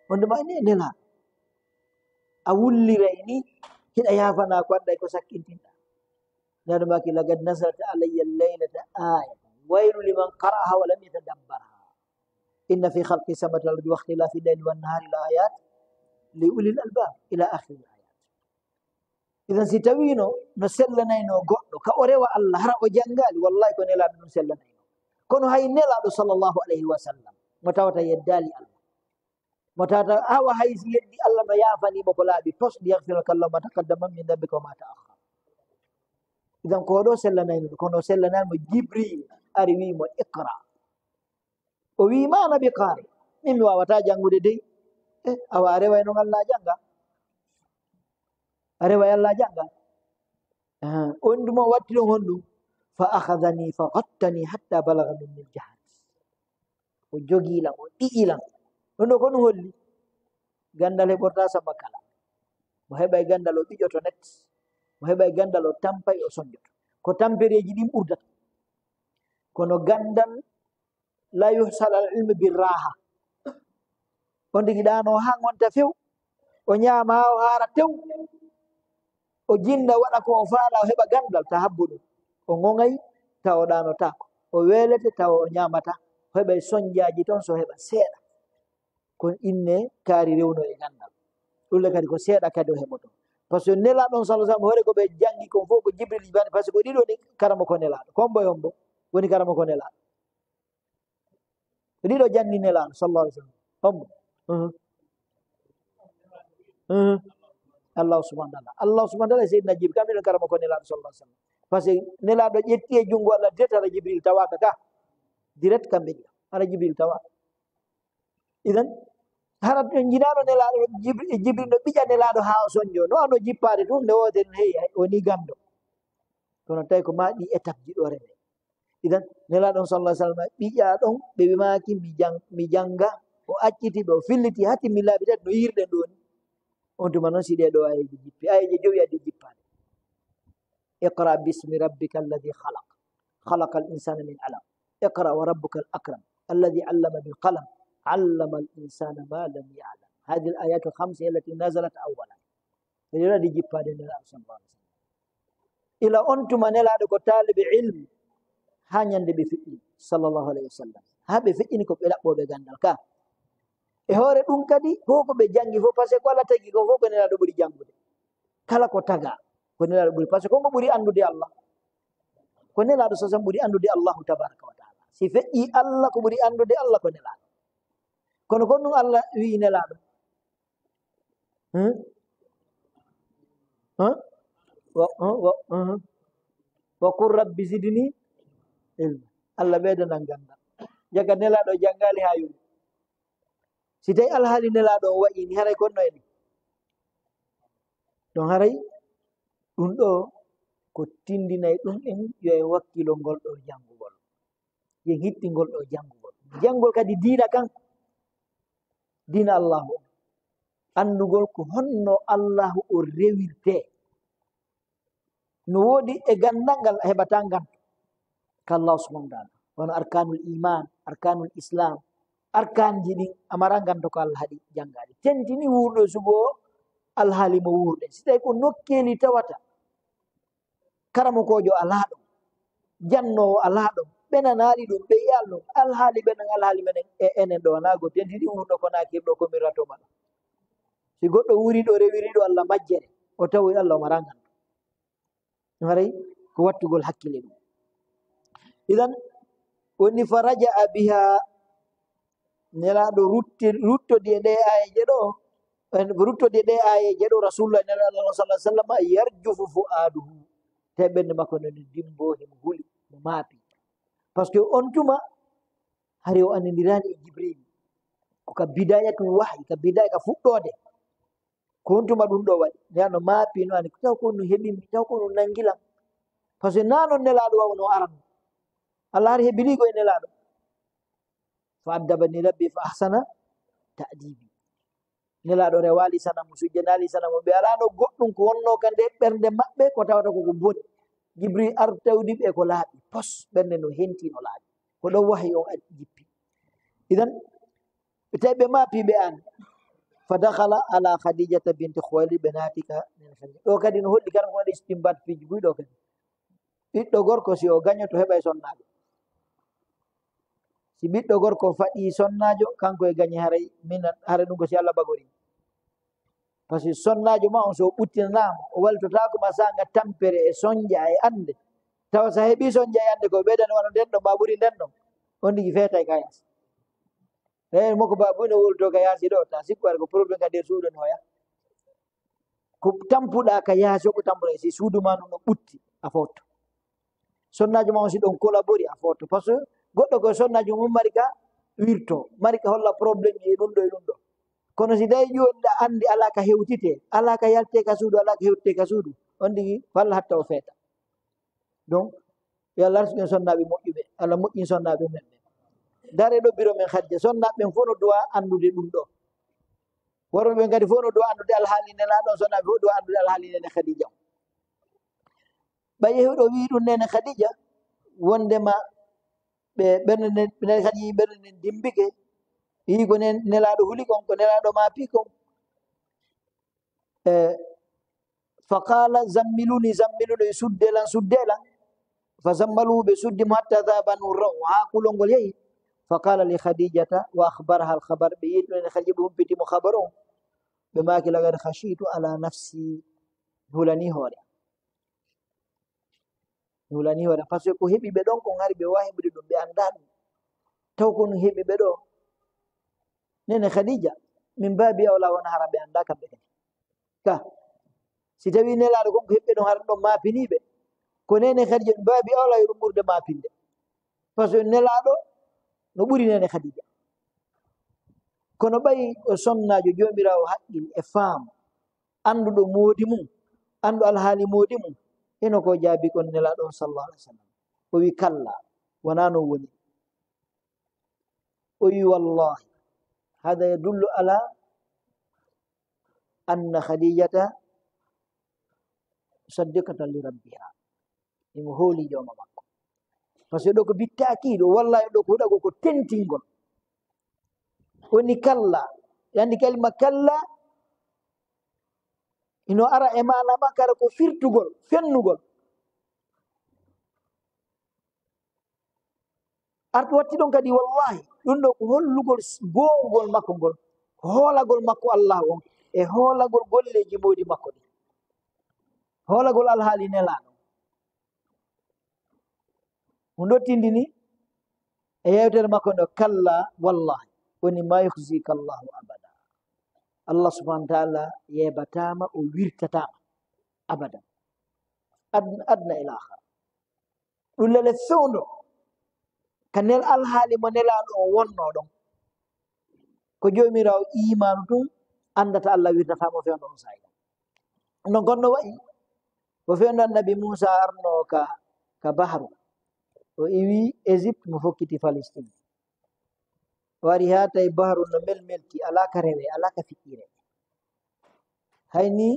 Wonde ma ne Nelaaɗo, a wulliray ni, hiɗa yaafana ko anday ko sakkintinɗa. Nelaaɗo maaki, "Laqad nazalat alayya al-laylata ayatun, waylun liman qara'aha wa lam yatadabbarha. Inna fi khalqi samawati wal ardi wa ikhtilafi al-layli wan nahari la ayat li ulil albab," ila akhiri al-ayat. Idan si tawiino no sellanayno goɗɗo, ka o rewa Allah, hara o janngaali, wallahi ko Nelaaɗo ɗum sellanayno. Kono hay Nelaaɗo sallallahu alayhi wa sallam, mo tawata yeddaali Allah. Mo tawata awa hay si yeddi Allah no yaafani mo ko laaɓi pos, "Liyaghfira laka Allahu ma taqaddama min dhanbika wa ma ta'akhkhar." Idan ko ɗo sellanayno, kono o sellanayno mo Jibril ari wi mo iqra. O wi ma nabi qari. Min mi wawata jangude dey. Eh, awa a reway non Allah janga. A reway Allah janga. Ah, on duma watti ɗon honɗum. Fa akhadhani fa ghattani hatta balagha minni al-jahd. O jogiilam, o ɗi'ilam. Ɗum ɗo ko ɗum holli? Gandal heɓorta samba kala. Mo heɓay gandal o ɓiƴoto net. Mo heɓay gandal o tampay o sonjoto. Ko tampereeji ɗin ɓurdata. Kono gandal la yuhsal al ilmu bir raha. On tigi ɗano ha gonta few. O ñaama ha o haara tew. O jinda waɗa ko o faala o heɓa gandal ta habbo ɗum. O ŋoŋay tawa o ɗanotaako. O weelete tawa o ñaamata. O heɓay sonjaaji ton so heɓa seeɗa. Ko inne kaari rewno e gandal. Ɗulle kadi ko seeɗa kadi o heɓoto. Par ce que nela ɗon sallallahu alaihi wasallam hoore ko ɓe jangi kon fof ko Jibril jibani par ce que ɗiɗo ni karama ko nelaɗo. Kombo yombo woni karama ko nelaɗo. Ko ɗiɗo janni nelaɗo sallallahu alaihi wasallam. Hombo? Mhm. Mhm. Allah subhanahu wa ta'ala. Allah subhanahu wa ta'ala e Seydina Jibril. Kamɓe ɗon karama ko nelaɗo sallallahu alaihi wasallam. Par ce que nelaɗo ƴetti e jungo Allah direct hara Jibril tawaka ka. Direct kamɓe ɗiɗo. Hara Jibril tawaka. Idan hara ɗon jinaɗo nelaɗo Jibri-, Jibril no ɓiƴa nelaɗo ha o sonjo. No ano jippade tun nde wote ɗum heyi o ni gando. Kono tawi ko ma ɗi étape ji ɗo reme. Idan nelaɗon sallallahu alaihi wasallam ɓiƴa ɗon ɓe ɓe maki mi jang-, mi janga o acciti ɓe o filliti hati mi laabi tati no yirɗen ɗoni. On tuma noon si ɗe ɗo ayeji jippi ayeji jowi addi jippade. Iqra bismi rabbika alladhi khalaq. Khalaqa al insana min alaq. Iqra wa rabbuka al akram. Alladhi allama bil qalam. Allama al insana ma lam ya'lam. Hadhihi al ayatu al khamsa allati nazalat awwalan. Ɓe ɗo waɗi jippaade nder Annabi sallallahu alaihi wasallam. Ila on tuma nelaɗo ko taalibe ilmi haa ñande ɓe feƴƴi sallallahu alaihi wasallam. Haa ɓe feƴƴini ko ɓe laɓɓooɓe gandal ka. E hoore ɗum kadi ko ko ɓe jangi fof par ce que ko Allah tagi ko fof ko nelaɗo ɓuri jangude. Kala ko taga ko nelaɗo ɓuri par ce que ko ngo ɓuri andude Allah. Ko nelaɗo sasam ɓuri andude Allahu tabaraka wa taala. Si feƴƴi Allah ko ɓuri andude Allah ko nelaɗo. Kono kon ɗum Allah wi'i nelaɗo. Hmm? Huh? Wa, huh? Wa, huh? Wa qul rabbi zidni ilma. Allah ɓeydanan gandal. Jaga nelaɗo jangali ha yoni. Si tawi alhaali nelaɗo o wa'i ni haray konno en. Ɗon haray ɗum ɗo ko tindinay ɗum en yo en wakkilo ngol ɗo jangugol. Yen hittingol ɗo jangugol. Jangol kadi diina kan. Diina Allahu on. Andugol ko honno Allahu o rewirte. No woodi e gandal ngal a heɓata ngal ka Allah subhanahu wa ta'ala. Wano arkanul iman, arkanul islam, arkanji ɗin a mara nganto ko Allah haɗi jangaɗi. Tentini wuurɗo sugo alhaali mo wuurɗen. Si tawi ko nokkeeli tawata karamokoojo alaa ɗon, jannoowo alaa ɗon, ɓe nanaali ɗum, ɓe yi'al ɗum, alhaali ɓe nan alhaali menen e enen ɗo, wanaa go tentini wuurɗo ko naakirɗo ko mirrato maɗa. Si goɗɗo wuuri ɗo rewiri ɗo Allah majjere, o tawoy Allah o maraa nganto. Ɗum haray ko wattugol hakkille ɗum. Idan, woni fa raja'a biha, nelaaɗo rutti-, ruttodi e ɗe aayeeje ɗo, en ruttodi e ɗe aayeeje ɗo, Rasulullah nelaaɗo Allah sallallahu alaihi wasallam, yarjufu fu'aduhu. Tawi ɓernde makko no dimbo, himo huli, mo maapi. Parce que on tuma, hari o anndindiraani e Jibril. Ko ka bidayatul wahyi, ka bidaya ka fuɗɗoode. Ko on tuma ɗum ɗo waɗi. Nde ano maapi no ani, taw ko no heɓi mi, taw ko no nangilam. Parce que naa non nelaaɗo wawno aran. Allah hari hebiligo e nelaaɗo. Fa addabani rabbi fa ahsana ta'dibi. Nelaaɗo rewaali sanamu, sujjanaali sanamu. Ɓe alaano goɗɗum ko wonno ka nde ɓernde maɓɓe, ko tawata ko ko boni. Jibril ar tawdi ɓe ko laaɓi. Pos, ɓernde no henti no laaɓi. Ko ɗon wahi on ad-, jippi. Idan, ɓe tawi ɓe maapi ɓe an. Fa dakhala ala Khadijata binti Khuwaylid ɓe naati ka nen Khadija. Ɗo kadi no holli kan ko waɗi istinbat piiji buy ɗo kadi. Ɓiɗɗo gorko si o gañoto heɓay sonnaajo. Si ɓiɗɗo gorko faɗi sonnaajo, kanko e gañi haray, min haray ɗum ko si Allah bagori. Parce que sonnaajo ma on so o ɓuttinanaama, o waltotaako ma saanga tampere e sonja e annde. Tawa so a heɓii sonja e annde ko ɓeydani wano nden ɗon, ma ɓuri nden ɗon. On tigi feetay ka yaasi. Eyi, moko ba buy no wowlto ka yaasi ɗo, ta sikku ara ko problème ka nder suudu no hoya. Ko tampuɗa ka yaasi o ko tampuɗa si suudu ma no, no ɓutti, a fotto. Sonnaajo ma on si ɗon collabori a footo. Parce que goɗɗo ko sonnaajo mum mari ka wirto, mari ka holla problème e ɗum ɗo e ɗum ɗo. Kono si tawi jooni ɗa anndi alaa ka hewtite, alaa ka yalte ka suudu, alaa ka hewtite ka suudu, on tigi falla hatta o feeta. Donc, yo Allah arsuɗen sonnaaɓe moƴƴuɓe, Allah moƴƴin sonnaaɓe men ɓe. Dare ɗo biro men Khadija, sonnaaɓe ɓen fof no duwa anndude ɗum ɗo. Worɓe ɓen kadi fof no duwa anndude alhaali Nelaaɗo on, sonnaaɓe fof duwa anndude alhaali Nene Khadija on. Ɓay yehuɗo wii ɗum Nene Khadija, wondema ɓe ɓernde nden, Nene Khadija yii ɓernde nden dimbike, yii ko nen-, Nelaaɗo huli kon, ko Nelaaɗo maapi kon. E, fa qala: "Zammiluni, zammiluni, sudde lan, sudde lan." Fa zammaluhu, ɓe suddi mo hatta dhahaba nurruhu, haa kulol ngol yehi. Fa qala li Khadijata wa akhbaraha al khabar, ɓe yehi ɗum Nene Khadija, ɓe humpiti mo khabar on. Ɓe maaki: "Laqad khashitu ala nafsi." Mi hulanii hoore am. Mi hulanii hoore am. Parce que ko heɓi ɓe ɗon kon hari ɓe waawi heɓude ɗum, ɓe anndaa ɗum. Taw ko ɗum heɓi ɓe ɗo. Nene Khadija, min baabi awla wona hara ɓe anndaa kamɓe kadi. Ka, si tawii Nelaaɗo kon ko heɓi ɓe ɗon hara ɗon maapinii ɓe. Ko Nene Khadija min baabi awla yo ɗum ɓurde maapinde. Parce que Nelaaɗo no ɓuri Nene Khadija. Kono ɓay o sonnaajo Joomiraawo haqqil e faamu, annduɗo moodi mum, anndu alhaali moodi mum, hino ko jaabi kon Nelaaɗo on sallallahu alaihi wasallam. O wi: "Kalla, wonaa non woni." O wi: "Wallahi, hada yadullu ala anna Khadijata saddiqatan li rabbiha." Imo hooli jooma makko. Parce que ɗo ko bittaakiiɗo, wallahi ɗo ko huɗagol ko tentingol. Woni kalla, yandi kalima kalla, ino ara e maana makara ko firtugol, fennugol. Artu watti ɗon kadi, wallahi, ɗum ɗo ko hollugol s-, goongol makko ngol, hoolagol makko Allah on, e hoolagol golleeji moodi makko ɗi, hoolagol alhaali Nelaaɗo. Mo dottindini e yewtere makko ndo, kalla wallahi, woni ma yukhzika Allahu abada. Allah subhanahu wa ta'ala yeebataama, o wirtataama abadan. Adna, adna ila akhara. Ɗum lele fewndo ka nel alhaali mo Nelaaɗo o wonnoo ɗon. Ko Joomiraawo iimaanu tun anndata Allah wirtataamo fewndo on saa'i ɗon. No gonno wa'i, ko fewndo Annabi Muusa arnoo ka, ka bahru. O iwi Égypte, mo fokkiti Palestine. O ari haa tawi bahru no melmelti, alaa ka rewe, alaa ka fiƴƴire. Hay ni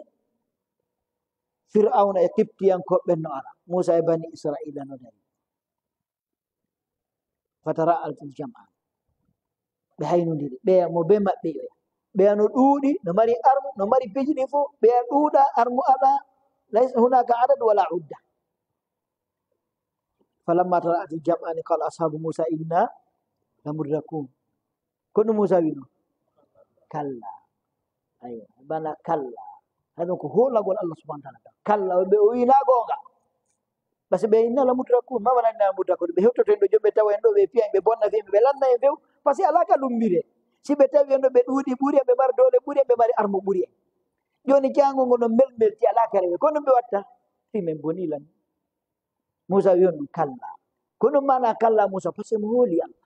Fir'awna e Qibtiyankooɓe ɓen no ara, Muusa e Bani Isra'iila no dari. Fatara'atil jam'a. Ɓe haynondiri, ɓeya mo be maɓɓe oya. Ɓeya no ɗuuɗi, no mari armu, no mari peji ɗin fof. Ɓeya ɗuuɗa, armu alaa, laysa hunaka adad wala udda. Falamma tara'atil jam'ani qala ashabu Musa inna lamudrakun. Ko ɗum Musa wino? Kalla. Aywa, bana kalla. Hay ɗum ko hoolagol Allah subhanahu wa ta'ala. Kalla, ɓe o wina goonga. Parce que ɓe inna lamudrakun, ma wona inna lamudrakun. Ɓe hewtoto en ɗo, jom ɓe tawa en ɗo, ɓe piya en, ɓe bonna en, ɓe lanna en few. Parce que alaa ka lumbire. Si ɓe tawi en ɗo, ɓe ɗuuɗi ɓuri en, ɓe mari doole ɓuri en, ɓe mari armu ɓuri en. Jooni caango ngo no melmelti, alaa ka rewe. Kono ɓe watta, fii men boni lan. Muusa wi on ɗum kalla. Ko ɗum maana kalla Muusa, parce que mo hooli Allah.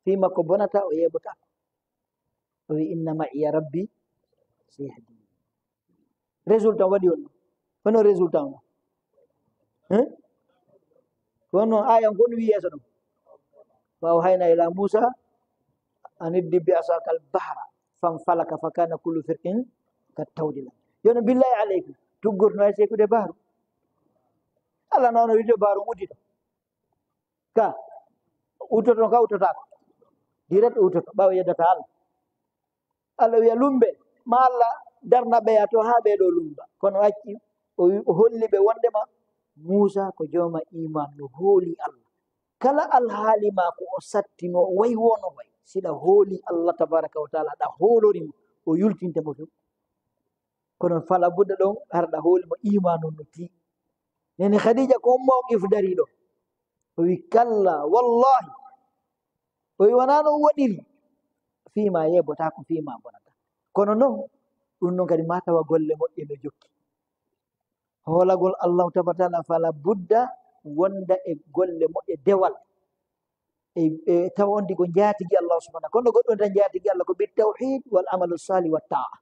Fii makko bonata, o yeeɓotaako. O wi, "Inna ma'iya rabbi sayahdi." Résultat waɗi on ɗum. Hono résultat on? Hein? Ko hono aayan ko on wi yeeso ɗum? "Wa awhayna ila Muusa an idrib bi asakal bahra fanfalaka fakana kullu firqin kat tawdi." Yono billahi aleykum, tuggorno ay sekude bahru. Allah noon o wiide bahru uddito. Ka uttoto ka uttotaako. Direct uttoto, ɓaawo yeddata Allah. Allah wiya lumbe, ma Allah darna ɓeya to haa ɓe ɗo lumba. Kono acci, o wi-, o holli ɓe wondema Muusa ko jooma iman, no hooli Allah. Kala alhaali ma ko o satti, no o wayi, wono wayi. Siɗa hooli Allah tabaraka wa taala, ɗa hoolori mo, o yultinte mo few. Kono fala budda ɗon, har ɗa hooli mo iman on no tii. Nene Khadija ko mawqif dari ɗo. O wi, "Kalla, wallahi." O wi, "Wonaa no woniri." Fii ma yeebotaako, fii ma bonata. Kono non, ɗum non kadi ma tawa golle moƴƴe no jokki. Hoolagol Allahu tabaraka wa taala fala budda wonda e golle moƴƴe, dewal. E, e tawa on ɗi ko njaatigi Allah subhanahu. Kono goɗɗo tan njaatigi Allah ko bit tawhid wal amalu salih wat ta'a.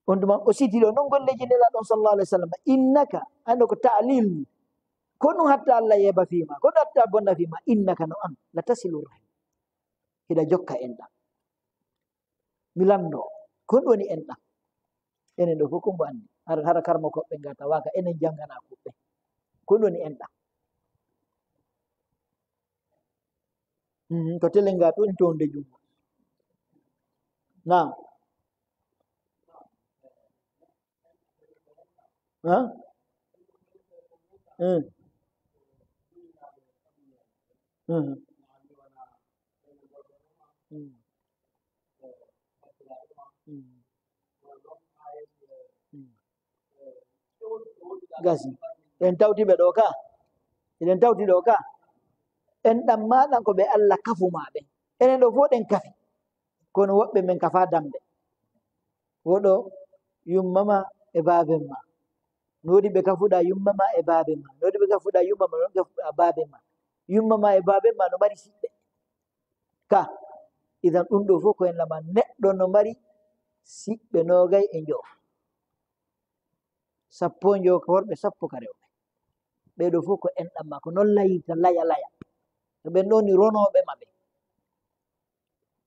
On tuma o siti ɗo non golleji Nelaaɗo on sallallahu alaihi wasallam. Innaka, ano ko ta'lil ni. Ko ɗum hatta Allah yeeba fii ma, ko ɗum hatta bonna fii ma, innaka no an, la tasilu rahim. Hiɗa jokka enɗam. Mi lanndo, ko ɗum woni enɗam? Enen ɗo fof ko mbo anndi. Hara, hara karmo koɓɓe ngata waka, enen janngana kuɓɓe. Ko ɗum woni enɗam? Mhm, ko telenga ɗum toonde junngo. Naam. Ha? Hmm. Hmm. Hmm. Hmm. Hmm. Gasi. Eɗen tawti ɓe ɗo ka. Eɗen tawti ɗo ka. Enɗam maaɗan ko ɓe Allah kafu ma ɓen. Enen ɗo fof ɗen kafi. Kono woɓɓe men kafa dambe. Woɗo yumma ma e baaben ma. No woodi ɓe kafuɗa yumma ma e baaben ma. No woodi ɓe kafuɗa yumma ma, no woodi kafuɗa baaben ma. Yumma ma e baaben ma no mari siɓɓe. Ka, idan ɗum ɗo fof ko en lama neɗɗo no mari siɓɓe noogay e njowo. Sappo e njowo ka worɓe, sappo ka rewɓe. Ɓee ɗo fof ko enɗam ma, ko non layirta laya laya. Ko ɓen ɗon ni ronooɓe ma ɓe.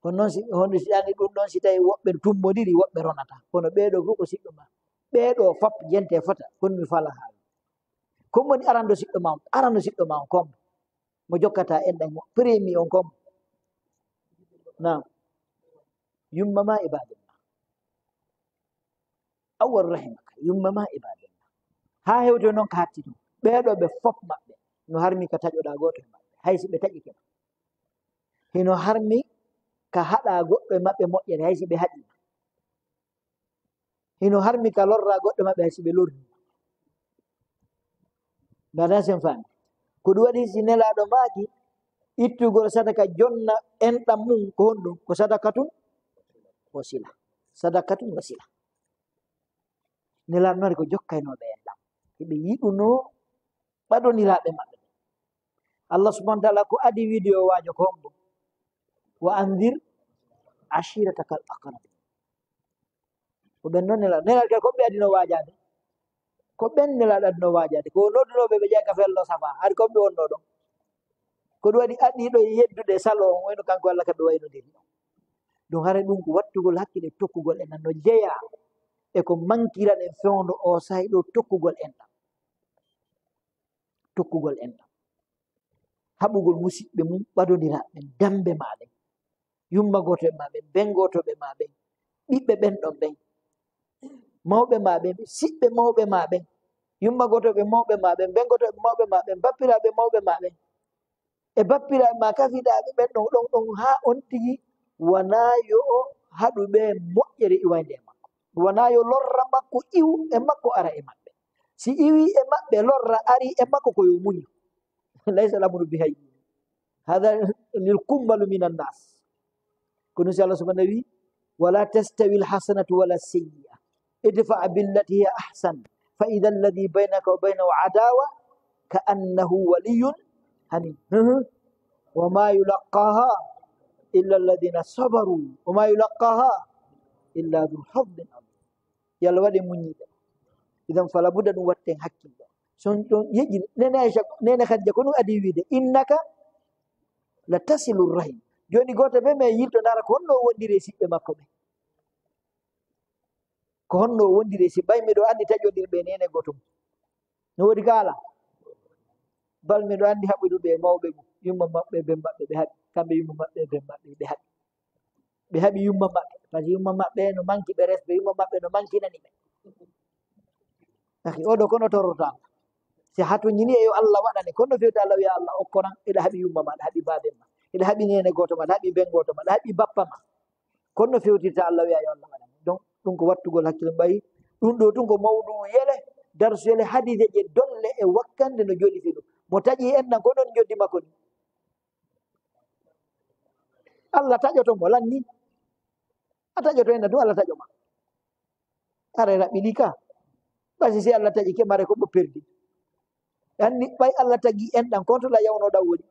Kono noon si, hono si ani ɗum ɗon, si tawi woɓɓe tummodiri, woɓɓe ronata. Kono ɓee ɗo fof ko siɓɓe ma. Ɓee ɗo fop jente fota, kono mi fala haala. Ko woni arando siɗɗo ma on, arando siɗɗo ma on kom. Mo jokkata enɗam mo, premier on kom. Naam. Yumma ma e baaben ma. Awwal rahimaka, yumma ma e baaben ma. Haa hewto noon ka hatti ɗum. Ɓee ɗo ɓe fop maɓɓe. No harmi ka taƴoɗaa gooto e maɓɓe. Hay si ɓe taƴike ma. Hino harmi ka haɗa goɗɗo e maɓɓe moƴƴere, hay si ɓe haɗi ma. Hino harmi ka lorra goɗɗo maɓɓe hay si ɓe lorri. Mbaɗa sen faami. Ko ɗum waɗi si Nelaaɗo maaki, ittugol sadaka jonna enɗam mum ko honɗum? Ko sadakatun wasila. Sadakatun wasila. Nelaaɗo noon ko jokkaynooɓe enɗam. Hiɓe yiɗunoo ɓadondiraaɓe maɓɓe. Allah subhanahu wa ta'ala ko adi wiide yo waajo ko hombo? Wa anzir ashiratakal aqrabin. Ko ɓen noon Nelaaɗo, Nelaaɗo kay ko ɓe adino waajaade. Ko ɓen Nelaaɗo adino waajaade. Ko noddunooɓe ɓe jeyaa ka fello safa. Hari ko ɓe wonno ɗon. Ko ɗum waɗi aɗiiɗo e yeddude salo on, wayno kanko Allah ka ɓe waynodiri. Ɗum hara ɗum ko wattugol hakkile tokkugol enɗam no jeyaa e ko mankiraɗen fewndo o sahi ɗo tokkugol enɗam. Tokkugol enɗam. Haɓugol musiɓɓe mum, ɓadondiraaɓe ɓen, dambe ma ɓen, yumma gooto e ma ɓen, ben gooto ɓe ma ɓen, ɓiɓɓe ɓen ɗon ɓen, mawɓe ma ɓen, siɓɓe mawɓe ma ɓen, yumma gooto ɓe mawɓe ma ɓen, ben gooto ɓe mawɓe ma ɓen, bappiraaɓe mawɓe ma ɓen, e bappiraaɓe ma kafidaaɓe ɓen ɗon, ɗon, ɗon, haa on tigi wanaa yo o haɗu ɓe moƴƴere iwaynde e makko. Wanaa yo lorra makko iw e makko ara e maɓɓe. Si iwi e maɓɓe, lorra ari e makko, ko yo muñu. Laysa al-amru bi hayyin. Hada lil kummalu minan nas. Kono si Allah subhanahu wi, "Wala tastawi al-hasanatu wala sayyi'a. Idfa billati hiya ahsan. Fa idha alladhi baynaka wa baynahu adawa ka annahu waliyyun hamim." Wa ma yulaqqaha illa alladhina sabaru. Wa ma yulaqqaha illa dhu hazzin azim. Yo Allah waɗ en muññiiɓe. Idan fala budda ɗum watten hakkillo. So on ɗon yeƴƴi, Nene Aisha, Nene Khadija, ko ɗum adi wiide, "Innaka la tasilu rahim." Jooni gooto ɓe men yilto ndaara ko honno o wondiri e siɓɓe makko ɓe. Ko honno o wondiri e siɓɓe, ɓay miɗo anndi taƴondirɓe e nene gooto mum. No woodi ka alaa? Bal miɗo anndi haɓuduɓe e mawɓe mum, yumma maɓɓe, ben maɓɓe, ɓe haɓi. Kamɓe yumma maɓɓe, ben maɓɓe, ɓe haɓi. Ɓe haɓi yumma maɓɓe, parce que yumma maɓɓe no manki ɓe respect, yumma maɓɓe no mankinani ɓe. Taki oɗo kono torrota. Si hatuñini e yo Allah waɗane, kono fewta Allah wiya Allah okkoran, eɗa haɓi yumma ma, aɗa haɓi baaben ma, eɗa haɓi nene gooto ma, aɗa haɓi ben gooto ma, aɗa haɓi bappa ma. Kono fewtirta Allah wiya yo Allah waɗane. Donc, ɗum ko wattugol hakkille mbayi. Ɗum ɗo tun ko mawɗu yele, darsu yele, hadise je dolle e wakkande no jooɗi fi ɗum. Mo taƴi en nan ko non joddi makko ni. Allah taƴoto mo lanni. A taƴoto en nan ɗum Allah taƴo ma. Ara raɓɓiɗi ka. Basi si Allah taƴi ke mare ko mo perdi. Anni ɓay Allah tagi enɗan, konto la yawno ɗan woni.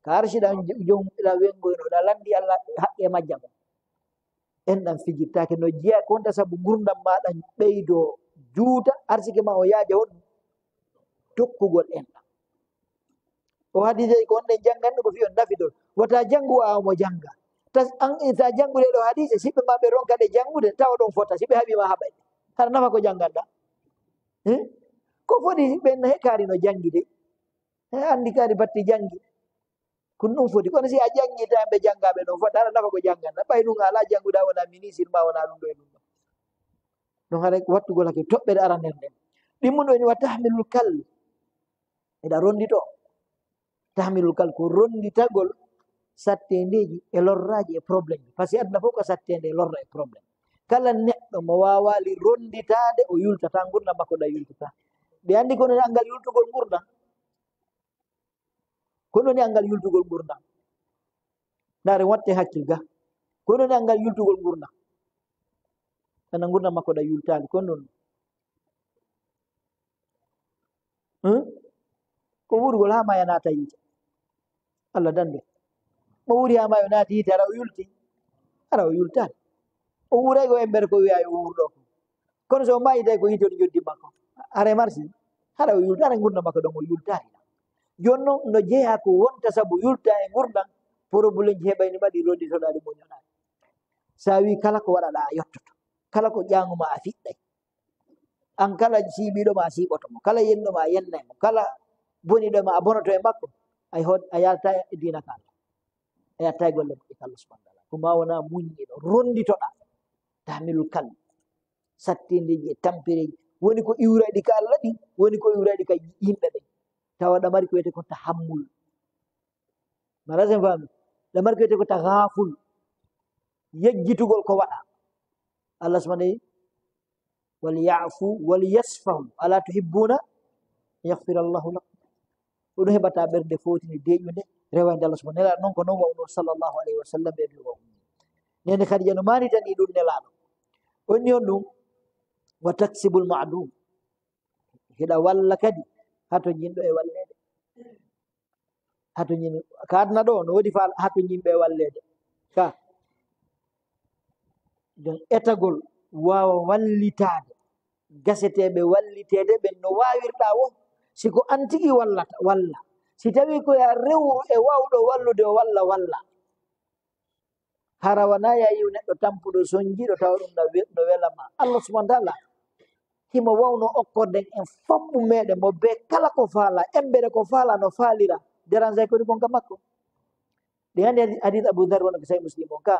Ka arsi ɗan jom ila wengoyno, ɗa landi Allah haqqe majjam. Enɗan fijirtake no jeeya, konta sabu ngurndan ma ɗan ɓeydo juuta, arsike ma o yaaja honɗum? Tokkugol enɗan. O hadisey ko on ɗen jannganno ko fii on nafidol. Wata janngu a omo jannga. Tas an sa janngude ɗo hadise, siɓɓe ma ɓe ronka ɗe janngude, tawa ɗon fota, si ɓe haɓi ma haɓay. Hara nafa ko jannganɗa. Eh? Ko foti ɓen he kaari no janngi de. He anndi kaari batti janngi. Kun ɗum foti. Kono si a janngi ta ɓe janngaɓe ɗon fota, hara nafa ko jannganɗa. Ɓay ɗum ala janngude a wona ministre ma wona ɗum ɗo e ɗum ɗo. Ɗum hara wattugol hakke toɓɓere aranere nden. Ɗimmuɗo ni wa tahmilul kal. Eɗa rondito. Tahmilul kal ko ronditagol sattendeeji e lorraaji e problème. Parce que aduna fof ko sattende e lorra e problème. Kala neɗɗo mo waawaali ronditaade, o yultata, ngurndan makko ɗan yultata. Ɓe anndi ko woni anngal yultugol ngurndan. Ko woni anngal yultugol ngurndan. Ndaare watte hakkil ga. Ko woni anngal yultugol ngurndan. Ana ngurndan makko ɗan yultaali. Ko non. Hmm? Ko wuurugol haa maaya naata yiite. Allah dande. Mo wuuri haa maayo naati yiite, hara o yulti? Hara o yultaali. O wuuray ko embere ko wiya yo wuurɗo ko. Kono so o maayitay ko yiite on joddi makko. Hara e marsi? Hara o yulta, hara ngurndan makko ɗon o yultaali. Jooni non no jeyaa ko wonta sabu yulta e ngurndan, problème ji heɓayni ma ɗi ronditoɗaa ɗi moñoɗaa. Sa wi kala ko waɗaɗaa a yottoto. Kala ko ƴaŋu ma a fiɗɗay. An kala siiɓiiɗo ma a siiɓoto mo. Kala yenɗo ma a yennay mo. Kala boniɗo ma a bonoto e makko. Ay hod-, a yalta e diina ka Allah. A yatta e golle moƴƴe ka Allah subhanahu wa ta'ala. Ko ma wona muññiɗo, ronditoɗaa. Tahmilul kal. Sattindeeji e tampereeji. Woni ko iwrayɗi ka Allah ɗin, woni ko iwrayɗi ka yimɓe ɓen. Tawa ɗa mari ko wiyetee ko tahammul. Mara sen faami. Ɗa mari ko wiyetee ko taghaful. Yejjitugol ko waɗa. Allah subhanahu wa ta'ala, "Wal ya'fu wal yasfahu, ala tuhibbuna yaghfira Allahu lakum." Ko ɗum heɓata ɓernde fowtinde, deeƴunde, rewande Allah subhanahu. Nelaaɗo non ko non wa'uno sallallahu alayhi wa sallam, ɓe no wa'uno. Nene Khadija no maanitani ɗum Nelaaɗo. Onni on ɗum, "Wa taksibul ma'dum." Hiɗa walla kadi hato jinɗo e walleede. Hato jin-, ka aduna ɗo, no woodi fa hato jinɓe e walleede. Ka. Jon etagol waawa wallitaade. Gaseteeɓe walliteede ɓen no waawirɗaa wo. Si ko an tigi wallata, walla. Si tawii ko ya rewru e waawɗo wallude o walla, walla. Hara wonaa ya yi'u neɗɗo tampuɗo sonjiiɗo tawa ɗum no we-, no wela ma. Allah subhanahu wa ta'ala himo wawno okkorden en fommu meɗen mo be kala ko faala, embere ko faala no faalira. Deranzay ko ɗum ka makko. Ɗi hannde hadith Abu Dharr wona ko Sahih Muslim on ka.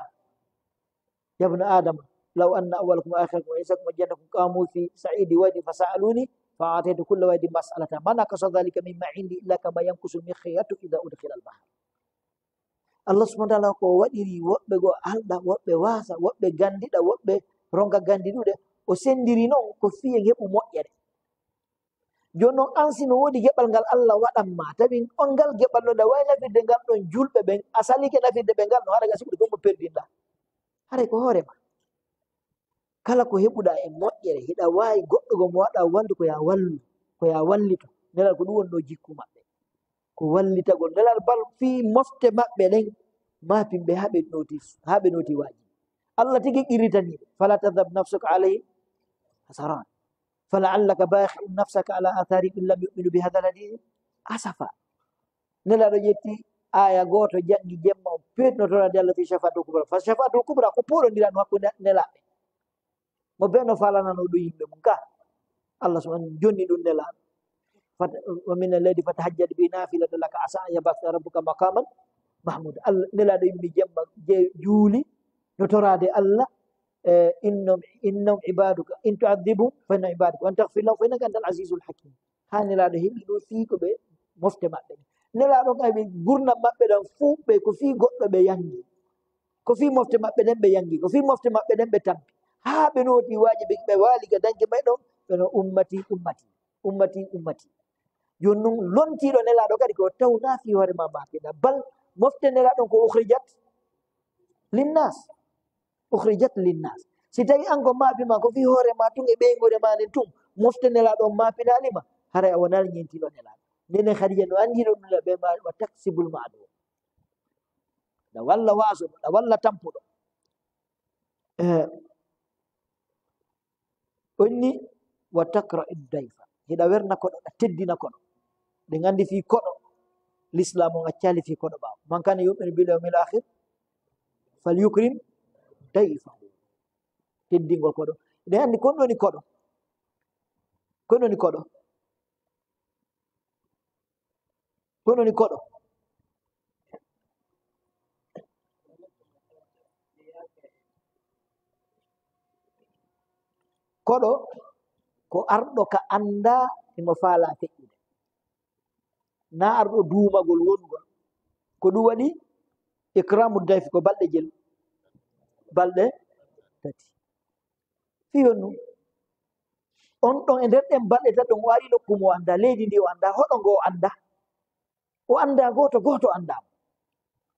"Ya ibna Adam, law anna awwalakum wa akhirakum wa insakum wa jinnakum qamu fi sa'idi wadin fa sa'aluni fa a'taytu kulla wadin mas'alata ma naqasa dhalika mimma indi illa kama yanqusu al-mikhyatu idha udkhila al-bahr." Allah subhanahu wa ta'ala ko waɗiri woɓɓe goo alɗa, woɓɓe waasa, woɓɓe ganndiɗa, woɓɓe ronka ganndi ɗuuɗe. O senndiri noon ko fii en heɓu moƴƴere. Jooni noon, aan si no woodi geɓal ngal Allah waɗan ma, tawi on ngal geɓal no ɗa waawi nafirde ngal ɗon juulɓe ɓen, a salike nafirde ɓe ngal, no haɗa ga sikkude ko mo perdinɗa. Haray ko hoore ma. Kala ko heɓuɗaa e moƴƴere, hiɗa waawi goɗɗo go mo waɗa wallu, ko yaa wallu, ko yaa wallito. Nelal ko ɗum wonno jikku maɓɓe. Ko wallitagol. Nelal bal fii mofte maɓɓe ɗen, maapinɓe haa ɓe nooti, haa ɓe nooti waaji. Allah tigi qirritanii ɓe. "Fala tadhhab nafsuka alayhim hasarat. Fala'allaka bakhi'un nafsaka ala atharihim in lam yu'minu bi hadhal hadith asafa." Nelaaɗo ƴetti aaya gooto, janngi jemma, o peetnotoraade Allah fii shafaatul kubra. Fa shafaatul kubra ko pooɗondirano hakkunde nelaaɓe. Mo bee no faalanano ɗum yimɓe mum ka. Allah subhanahu jonni ɗum nelaaɗo. Fat-, "Wa min al-layli fatahajjad bihi nafilatan laka asa an yab'athaka rabbuka maqaman mahmuda." Allah, nelaaɗo yimmi jemma, je-, juuli, no toraade Allah, eh, "Innahum, innahum ibaduka, in tu'adhibhum fa innahum ibaduka, wa in taghfir lahum fa innaka antal azizul hakim." Haa nelaaɗo heɓi ɗo fii ko ɓe mofte maɓɓe. Nelaaɗo kay ɓe gurdam maɓɓe ɗam fuu ɓe ko fii goɗɗo ɓe yangi. Ko fii mofte maɓɓe ɗen ɓe yangi, ko fii mofte maɓɓe ɗen ɓe tampi. Haa ɓe nooti waaji ɓe, ɓe waali ga danki may ɗon, ɓe no ummati, ummati, ummati, ummati. Jooni non lontiiɗo nelaaɗo kadi ko tawnaa fii hoore ma maapinaa. Bal mofte nelaaɗo ko ukhrijat linnas. Ukhrijat linnas. Si tawi an ko maapi ma ko fii hoore ma tun e ɓeynguure ma nden tun, mofte nelaaɗo on maapinaali ma, Haray a wonaali ñeentiiɗo Nelaaɗo. Ndeen Khadija no anndiri ɗum ɓe ma-, wa taksibul ma'dum. Ɗa walla waaso, ɗa walla tampuɗo. Eh, onni wa takra id dayfa. Hiɗa werna koɗo, ɗa teddina koɗo. Ɗen anndi fii koɗo, Lislaam on accaali fii koɗo ɓaawo. Man kana yu'minu bil yawmil akhir, fal yukrim dayfahu. Teddingol koɗo. Ɗen anndi kon woni koɗo. Kon woni koɗo. Kon woni koɗo. Koɗo ko arɗo ka anndaa himo faalaa feƴƴude. Naa arɗo duumagol wonugol. Ko ɗum waɗi ikramu dayf ko balɗe jelu. Balɗe tati. Fii honɗum? On ɗon e nder ɗen balɗe tati ɗon o ari nokku mo o anndaa, leydi ndi o anndaa, hoɗo ngo o anndaa. O anndaa gooto, gooto anndaa mo.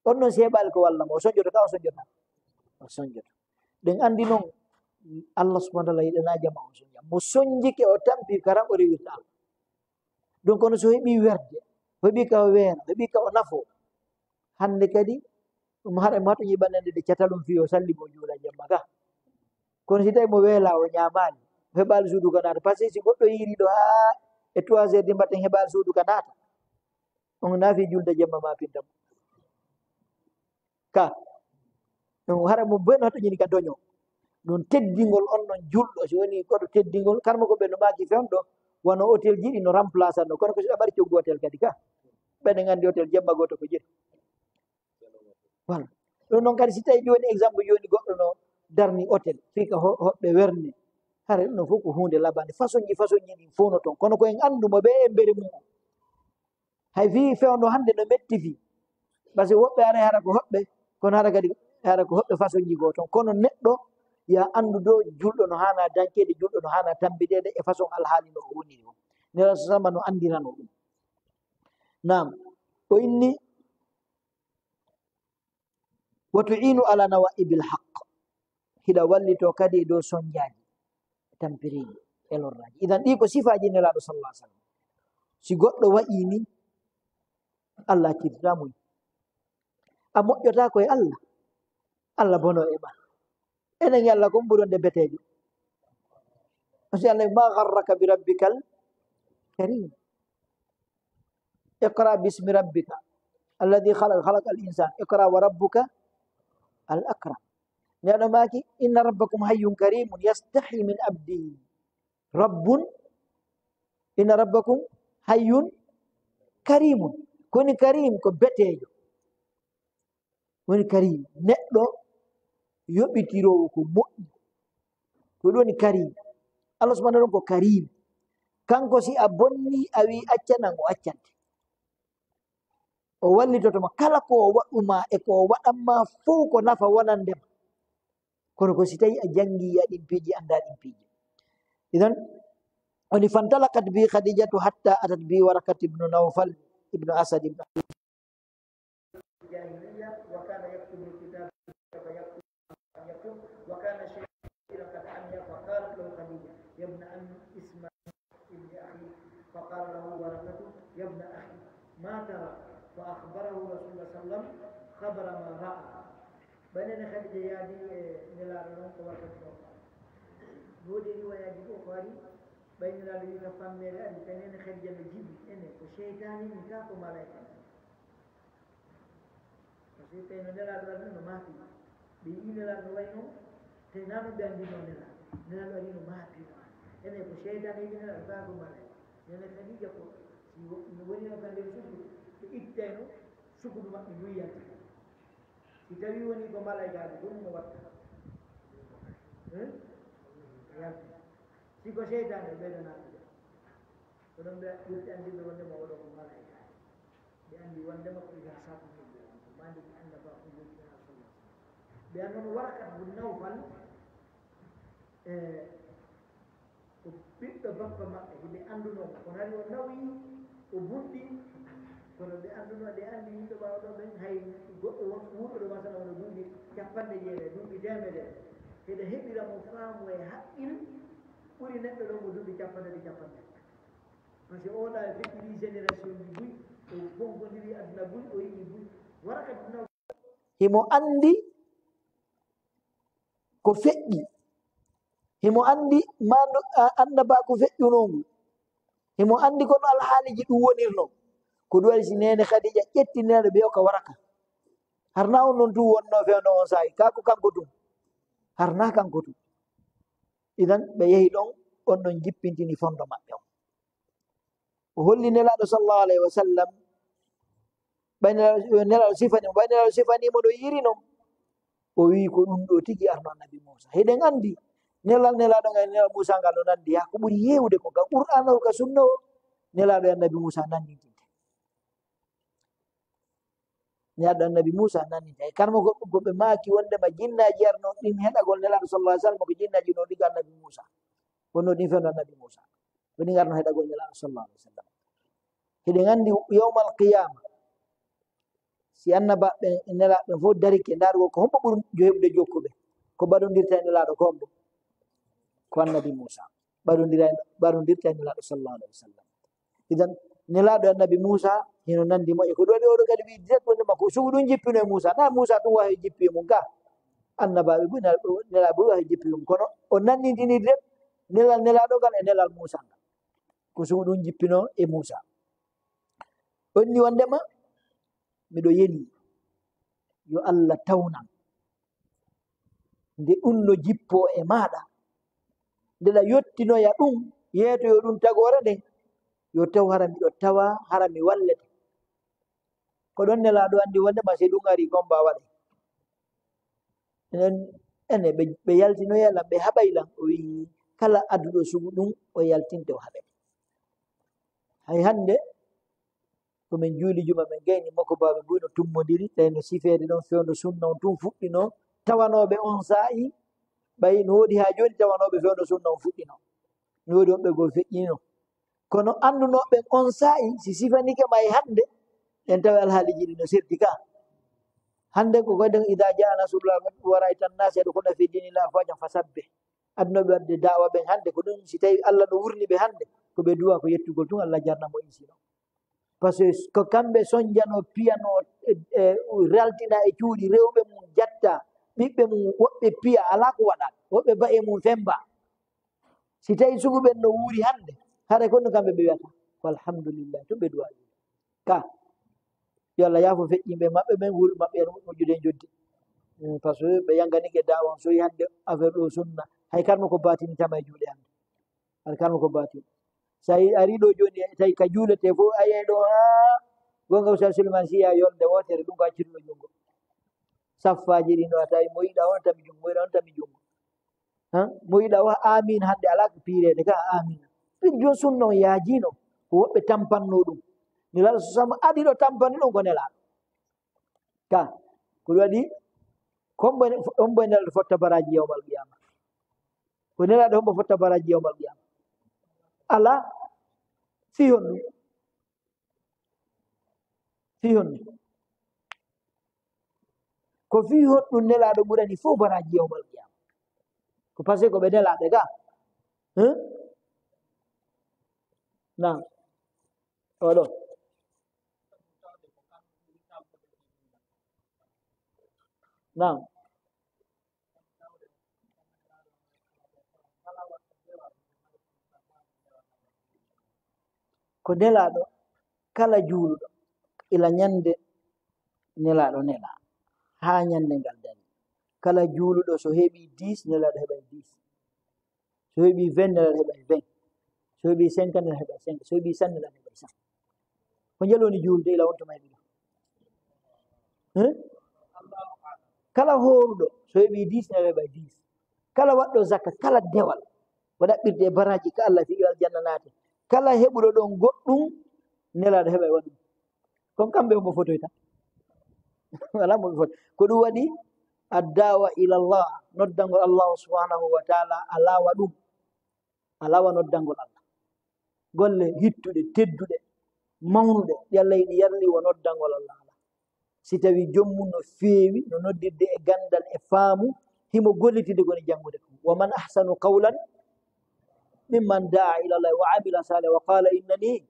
On non si heɓaali ko walla mo, o sonjoto ka o sonjota. O sonjoto. Ɗen anndi non, Allah subhanahu wa ta'ala yiɗanaa jama o sonja. Mo sonjike o tampi kara o rewirta Allah. Donc kono so heɓi werde, o heɓi ka o weera, o heɓi ka o nafo. Hannde kadi, ɗum hara e mato ñiɓanande de catal um fii o salli mo juula jemma ka. Kono si tawi mo weela o ñaamaali, o heɓaali suudu ka naata. Parce que si goɗɗo yiiri ɗo haa e trois heures du matin heɓaali suudu ka naata. On naafi julde jemma ma pinta mo. Ka. Ɗum hara mo ben hoto ñini ka doño. Ɗum teddingol on non julɗo, si woni koɗo teddingol, karma ko ɓe no maaki fewndo, wano hôtel jiɗi no remplace no, kono ko si ɗa ɓari coggu hôtel kadi ka. Ɓen en anndi hôtel jemma gooto ko jeɗi. Voilà. Ɗum noon kadi si tawi jooni exemple jooni goɗɗo no darni hôtel, fii ka ho-, hoɓɓe werne. Hara ɗum ɗon fof ko huunde labande. Façon ji, façon ji ɗin fof no toon. Kono ko en anndu mo ɓe e mbere mum. Hay fii fewndo hannde no metti fii. Parce que woɓɓe ara hara ko hoɓɓe, kono hara kadi hara ko hoɓɓe façon ji goo toon. Kono neɗɗo ya anndu do julɗo no haana dankeede, julɗo no haana tambideede e façon alhaali no o woniri o. Nela so sama no anndirano ɗum. Naam, o inni, "Wa tu'inu ala nawa'ibil haqq." Hiɗa wallitoo kadi e dow sonjaaji, tampiriiji, e lorraaji. Idan ɗii ko sifaaji Nelaaɗo sallallahu alaihi wasallam. Si goɗɗo waɗii ni, Allah accititaa mo. A moƴƴotaako e Allah, Allah bono e ma. Enen e Allah kon ɓuri wonde beteejo. Parce que Allah, "Ma gharraka bi rabbikal karim." "Iqra bismi rabbika alladhi khalaq, khalaqal insan. Iqra wa rabbuka al akram." Neno maaki, "Inna rabbakum hayyun karimun yastahi min abdihi. Rabbun, inna rabbakum hayyun karimun." Koni karim ko beteejo. Woni karim, neɗɗo yoɓitiroowo ko moƴƴi. Ko ɗum woni karim. Allah subhanahu wa ta'ala ko karim. Kanko si a bonni, a wi accanan, o accante. O wallitoto ma kala ko o waɗu ma e ko o waɗan ma fof ko nafa wonande ma. Kono ko si tawi a janngi a ɗin piiji, annda ɗin piiji. Idan, woni fantalaqat bi Khadijatu hatta atat bi Waraqat ibnu Nawfal ibnu Asad ibnu الجاهلية، وكان يكتب الكتاب كيف يكتب ما لم يكتب، وكان شيخا كبيرا قد عمي، فقالت له خديجة: "يا ابن عم اسمع ابن أخي"، فقال له ورقة: "يا ابن أخي، ما ترى؟" فأخبره رسول الله صلى الله عليه وسلم خبر ما رأى. Ɓay Neene Khadija yaadi e Nelaaɗo noon ko Waraqatu ɗo. Woodi riwayaaji ɗo ko ari, ɓay Nelaaɗo wi ka fammeere ari, ka Neene Khadija no jibi, enen ko seytaane ni, kaa ko malaa'ika. Parce que tawi no Nelaaɗo ari no maafi. Ɓe yii Nelaaɗo no wayi noon, tawi naa no ɓe anndi noon Nelaaɗo. Nelaaɗo ari no maafi no ari. Enen ko seytaane yiɗi Nelaaɗo, kaa ko malaa'ika. Neene Khadija ko, si wo-, no woni noon ka nder suudu, ɓe ittayno suudu maɓɓe ndu yalti. Si tawi woni ko malaa'ikaajo, ko ɗum o watta. Hmm? Yalti. Si ko seytaane, ɓeydanaa ɗum. Ko ɗum ɓe ɓurti anndirde wonde mo oɗo ko malaa'ikaajo. Ɓe anndi wonde mo ko ila sabu min ɓe wonde. Maa ndi ɓe annda ba ko yettina sallallahu alaihi wasallam. Ɓe anndi no Waraqat bun Nawfal, e ko ɓiɗɗo bappa maɓɓe, hiɓe anndunoo mo. Kono hari o nawi, o bunɗi, kono ɓe anndunoo, ɓe anndi yimɓe ɓaawo ɗo ɓen, hay goɗɗo won wuurɗo ɗo, masala, wona duuɓi capanɗe jeeɗaɓe, duuɓi teemedere, hiɗa heɓira mo faamu e haqqil ɓuri neɗɗo ɗo mo duuɓi capanɗe ɗiɗi, capanɗe. Parce que oɗa e feƴƴiri génération ji buy, o bonkodiri aduna buy, o yiɗi buy. Wara ka duna. Himo anndi ko feƴƴi. Himo anndi ma no, a, annabaaku feƴƴunoo ngu. Himo anndi kono alhaaliiji ɗum wonirnoo. Ko ɗum waɗi si neene Khadija ƴetti neene ɓe o ka waraka. Harna on non tun wonnoo fewndo on saa'i. Kaa ko kanko tun. Harna kanko tun. Idan ɓe yehi ɗon, on ɗon jippintini fondo maɓɓe on. O holli Nelaaɗo sallallahu alayhi wa sallam, ɓay Nelaaɗo, Nelaaɗo sifani mo, ɓay Nelaaɗo sifani mo no yiiri non. O wi'i ko ɗum ɗo tigi arno Annabi Muusa. Hiɗen anndi, nelal Nelaaɗo ngal, Nelaaɗo Muusa ngal no nanndi, haa ko ɓuri heewde ko ka Qur'aana o, ka Sunna o, Nelaaɗo e Annabi Muusa nanndintinte. Nelaaɗo Annabi Muusa nanndinte. Ay karmo ko, ko ɓe maaki wondema jinnaaji arno ɗin heɗagol Nelaaɗo sallallahu alayhi wa sallam, ko jinnaaji no diga Annabi Muusa. Wonno ɗin fewndo Annabi Muusa. Woni ngarno heɗagol Nelaaɗo sallallahu alayhi wa sallam. Hiɗen anndi yawmal qiyaama, si annabaaɓe e nelaaɓe fof darike, ndaarugol ko hombo ɓuri jo heɓude jokkuɓe. Ko baɗondirta e Nelaaɗo ko hombo? Ko Annabi Muusa. Baɗondira, baɗondirta e Nelaaɗo sallallahu alayhi wa sallam. Idan, Nelaaɗo e Annabi Muusa, hino nanndi mo e ko ɗo waɗi oɗo kadi wi'i direct wonde makko, sugu ɗum jippino e Muusa. Na Muusa ɗum wahi jippi e mum ka. Annabaaɓe buy, Nelaaɓe buy wahi jippi e mum. Kono o nanndintini direct nelal Nelaaɗo ngal e nelal Muusa ngal. Ko sugu ɗum jippino e Muusa. Onni wondema, miɗo yeli yo Allah tawnan. Nde ɗum no jippoo e maaɗa, nde ɗa yottinoya ɗum, yeeto yo ɗum tagoore nden, yo taw hara miɗo tawa, hara mi wallete. Ko ɗon Nelaaɗo anndi wondema si ɗum ari, combat waɗay. Enen, ene, ɓe, ɓe yaltinoya lan, ɓe haɓay lan. O wi'i, kala adduɗo sugu ɗum, o yaltinte, o haɓete. Hay hannde, ko min juuli juma, min gayni makko baaɓe buy no tummondiri, tawi no sifeede ɗon fewndo sunna on tun fuɗɗino, tawanooɓe on saa'i, ɓay no woodi haa jooni tawanooɓe fewndo sunna on fuɗɗino. No woodi woɓɓe goo feƴƴino. Kono anndunooɓe on saa'i, si sifanike ma e hannde, en tawi alhaaliiji ɗi no serti ka. Hannde ko koyɗen, "Idaa jaa nasrullaahi wal fathu wa ra'aytan naasa yadkhuluuna fii diinillaahi afwaajan fasabbih." Adunooɓe waɗde da'wa ɓen hannde, ko ɗum, si tawi Allah no wurni ɓe hannde, ko ɓe duwa ko yettugol tun Allah jarna mo insino. Parce que ko kamɓe sonjano, piyano, e, e, raltina e cuuɗi, rewɓe mum jatta, ɓiɓɓe mum woɓɓe piya, alaa ko waɗa, woɓɓe ba'e mum femba. Si tawi sugu ɓen no wuuri hannde, hara ko no kamɓe ɓe wiyata, ko alhamdulillah, tun ɓe duwa. Ka, yo Allah yaafo feƴƴinɓe maɓɓe ɓen, wuurɓe maɓɓe en moƴƴude e joddi. Mm, parce que ɓe yanganike da'wa on, so yi hannde affaire ɗo sunna, hay karno ko batini tama e juuɗe hannde. Hay karno ko batini. Sa yi ari ɗo jooni, tawi ka juulete fof, a yiyay ɗo, haa gonga Oustaz Souleymane Sy ya yolnde wootere, ɗum ko accituɗo junngo. Saffaaji ɗin ɗo, a tawi mo yiɗa on tami junngo, mo yiɗa on tami junngo. Han? Mo yiɗa wa amin hannde, alaa ko piireede ka amin. Ɗum jooni sunna on yaajiino, ko woɓɓe tampanno ɗum. Nelaaɗo so sama adi ɗo tampani ɗum ko Nelaaɗo. Ka, ko ɗum waɗi, hombo, hombo e Nelaaɗo fotta baraaji yawmal qiyama? Ko Nelaaɗo hombo fotta baraaji yawmal qiyama? Alaa, fii honɗum? Fii honɗum? Ko fii honɗum Nelaaɗo ɓurani fof baraaji yawmal qiyama? Ko parce que ko ɓe nelaaɓe ga. Hein? Naam. Oɗo. Naam. Ko Nelaaɗo, kala juuluɗo, ila ñande Nelaaɗo nelaa, haa ñande ngal dañi. Kala juuluɗo so heɓi dix, Nelaaɗo heɓay dix. So heɓi vingt, Nelaaɗo heɓay vingt. So heɓi cinquante, Nelaaɗo heɓay cinq. So heɓi cent, Nelaaɗo heɓay cent. Ko njel woni juulde ila wonto ma heɓi ɗum? Hein? Kala hooruɗo, so heɓi dix, Nelaaɗo heɓay dix. Kala waɗɗo zakka, kala dewal, ko ɗaɓɓirde e baraaji ka Allah fii yo aljanna naate. Kala heɓuɗo ɗon goɗɗum, Nelaaɗo heɓay waɗum. Kon kamɓe mo fotoyta. Wala mo foto. Ko ɗum waɗi addawa ila Allah, noddangol Allah subhanahu wa ta'ala, a laawa ɗum. A laawa noddangol Allah. Golle hittuɗe, tedduɗe, mawnuɗe, ɗi Allah yiɗi yarli wo noddangol Allah. Si tawi joom mum no feewi, no noddirde e ganndal e faamu, himo gollitinde ko woni janngude ko. Wa man ahsanu qawlan mimman da'a ila Allah wa amila salih wa qala innani.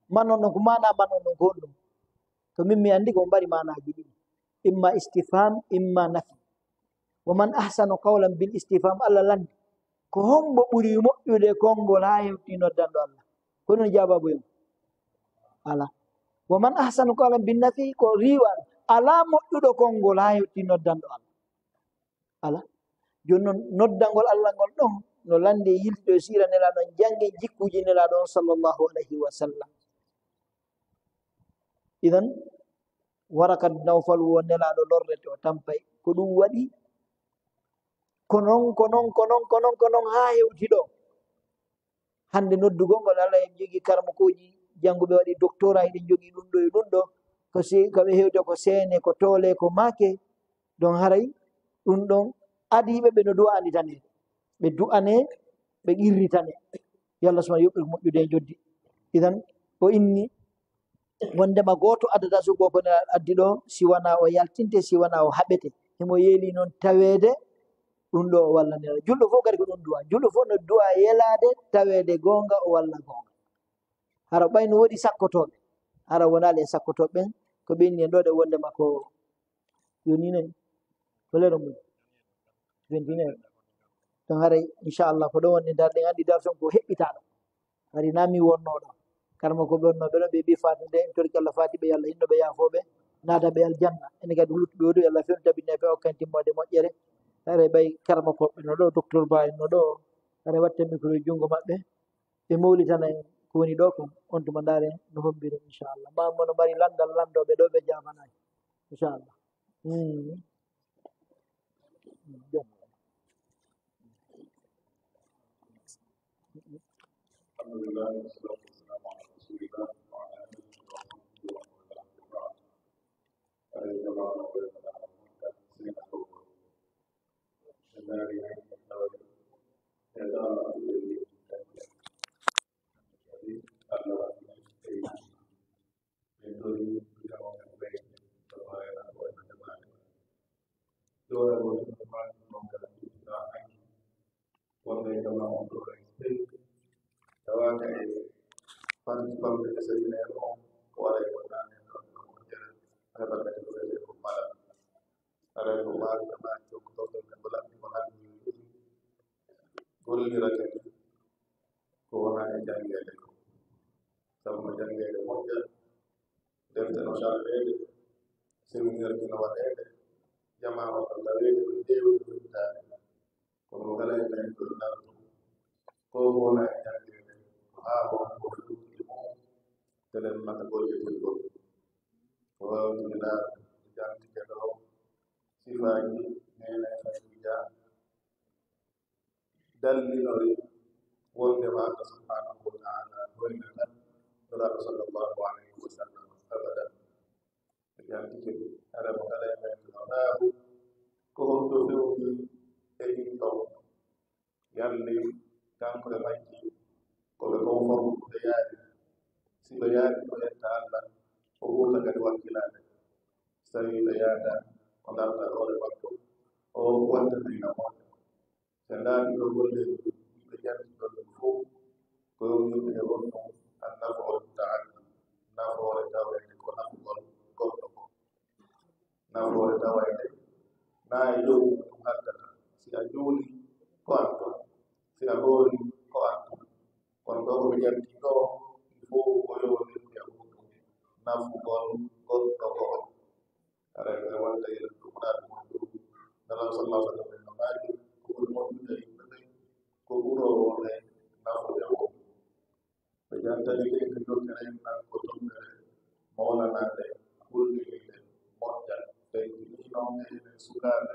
Man on ɗon ko maana man on ɗon ko honɗum? To min mi anndi ko mbari maanaaji ɗiɗi. Imma istifham, imma nafi. Wa man ahsanu qawlan bil istifham, Allah lanndi. Ko hombo ɓuri moƴƴude konngol haa hewti noddanɗo Allah? Ko ɗum jaababu en. Ala. Wa man ahsanu qawlan bin nafi, ko riiwa. Alaa moƴƴuɗo konngol haa hewti noddanɗo Allah. Ala. Jooni noon, noddangol Allah ngol ɗon no lanndi e yiltude e siira Nelaaɗo on, janngen jikkuuji Nelaaɗo on sallallahu alayhi wa sallam. Idan, Warakat Nawfal wo Nelaaɗo lorrete, o tampay. Ko ɗum waɗi, ko non, ko non, ko non, ko non, ko non haa hewti ɗo. Hannde noddugol ngol, Allah en jogii karamokooji jannguɓe waɗi doctorat, hiɗen jogii ɗum ɗo e ɗum ɗo. Ko si, ko ɓe hewde ko seene, ko toole, ko maake. Ɗon haray ɗum ɗon adiiɓe ɓe no du'a anditanee. Ɓe du'anee, ɓe qirritanee. Yo Allah subhanahu yoɓɓe moƴƴude e joddi. Idan, o inni wondema gooto addata sugo ko Nelaaɗo addi ɗo, si wanaa o yaltinte, si wanaa o haɓete. Himo yeeli noon taweede ɗum ɗo o walla Nelaaɗo. Julɗo fof kadi ko ɗum du'a. Julɗo fof no du'a yelaade taweede goonga, o walla goonga. Hara ɓay no woodi sakkotooɓe. Hara wonaali e sakkotooɓe ɓen, ko ɓe inni en ɗo de wondema ko yo ni nayi. Ko lero mum. Vingt et un heures. Ɗon haray, inchallah, ko ɗo wonde ndarɗen, anndi darson ko heɓɓitaaɗo. Hari naa mi wonnoo ɗo. Karma ko ɓe wonnoo ɓe ɗon, ɓe mbii faati nde, en torki Allah faati ɓe, Allah hinno ɓe, yaafoo ɓe, naada ɓe aljanna. Ene kadi luttuɓe o du, Allah fewndo tabinne ɓe, okkan timmoode moƴƴere. Haray ɓay karma ko ɓe no ɗo, docteur Ba en no ɗo. Haray watte micro e junngo maɓɓe. Ɓe mawlitana en ko woni ɗo kon. On tuma ndaare no hombiri, inchallah. Ma mono mari lanndal lanndooɓe ɗo ɓe jaabanaaki. Inchallah. Mm. الحمد لله والصلاة والسلام على رسول الله وعلى آله وصحبه ومن والاه وبعد. Wonɓe jama on ɗo e Spain, tawaaka e fanti famɗe ɓe sarineeɓe on, ko waɗa e ko naane ɗon ko moƴƴere, hara bakkati ko wiyetee ko mala. Hara ko maari ɓe maari jokkotorɗe ɓe ko laɓɓi ko laɓɓi ɗum gollirake ko wona e janngeede ko. Sabu no janngeede moƴƴa, defte no sarreede, seminirji no waɗeede, jamaa o no taweede, no heewi no wintaade. Kono kala e men ko darto, ko wona e janngeede, ko haa on ko fuɗɗi mum, telen mata golle tugol. Ko wawtude jantike ɗo, sifaaji neene Khadija, dallinori wonde ma Allah subhanahu wa ta'ala hoynata Nulaaɗo sallallahu alayhi wa sallam abadan. Ɓe jaltike, hara mo kala e men no ɗaabu ko honto fewndi e ɗin ɗon. Yalli kanko e majji ko ɓe kon fof ɓe yaari. Si ɓe yaari ko yetta Allah, o ɓurta kadi wakkilaade. So tawii ɓe yaada, o darta hoore makko, o watta dina moƴƴo. Ɓe ndaari ɗo golleeji ɗi ɓe janti ɗon ɗin fof, ko yowdirde e on ɗum an nafoore mutaaddi, nafoore taweede ko nafugol goɗɗo ko. Nafoore taweede naa e dow ɗum addata, si a juuli ko an tun, si a hoori ko an tun. Kono ɗo ko ɓe janti ɗo, ɗi fof ko yowdirde e on ɗum nafugol goɗɗo ko. Aray ɓe wonta e ɗum ɗaɗi mon ɗum. Nelaɗo sallallahu alaihi wasallam no maaki, ko ɓuri moƴƴude e yimɓe ɓen, ko ɓuroowo ɓe nafude on. Ɓe jantani ɓe, ɓe jokkere nan ko tombere mawlanande, hulɓininde, moƴƴa, tawi ni noon e enen sukaaɓe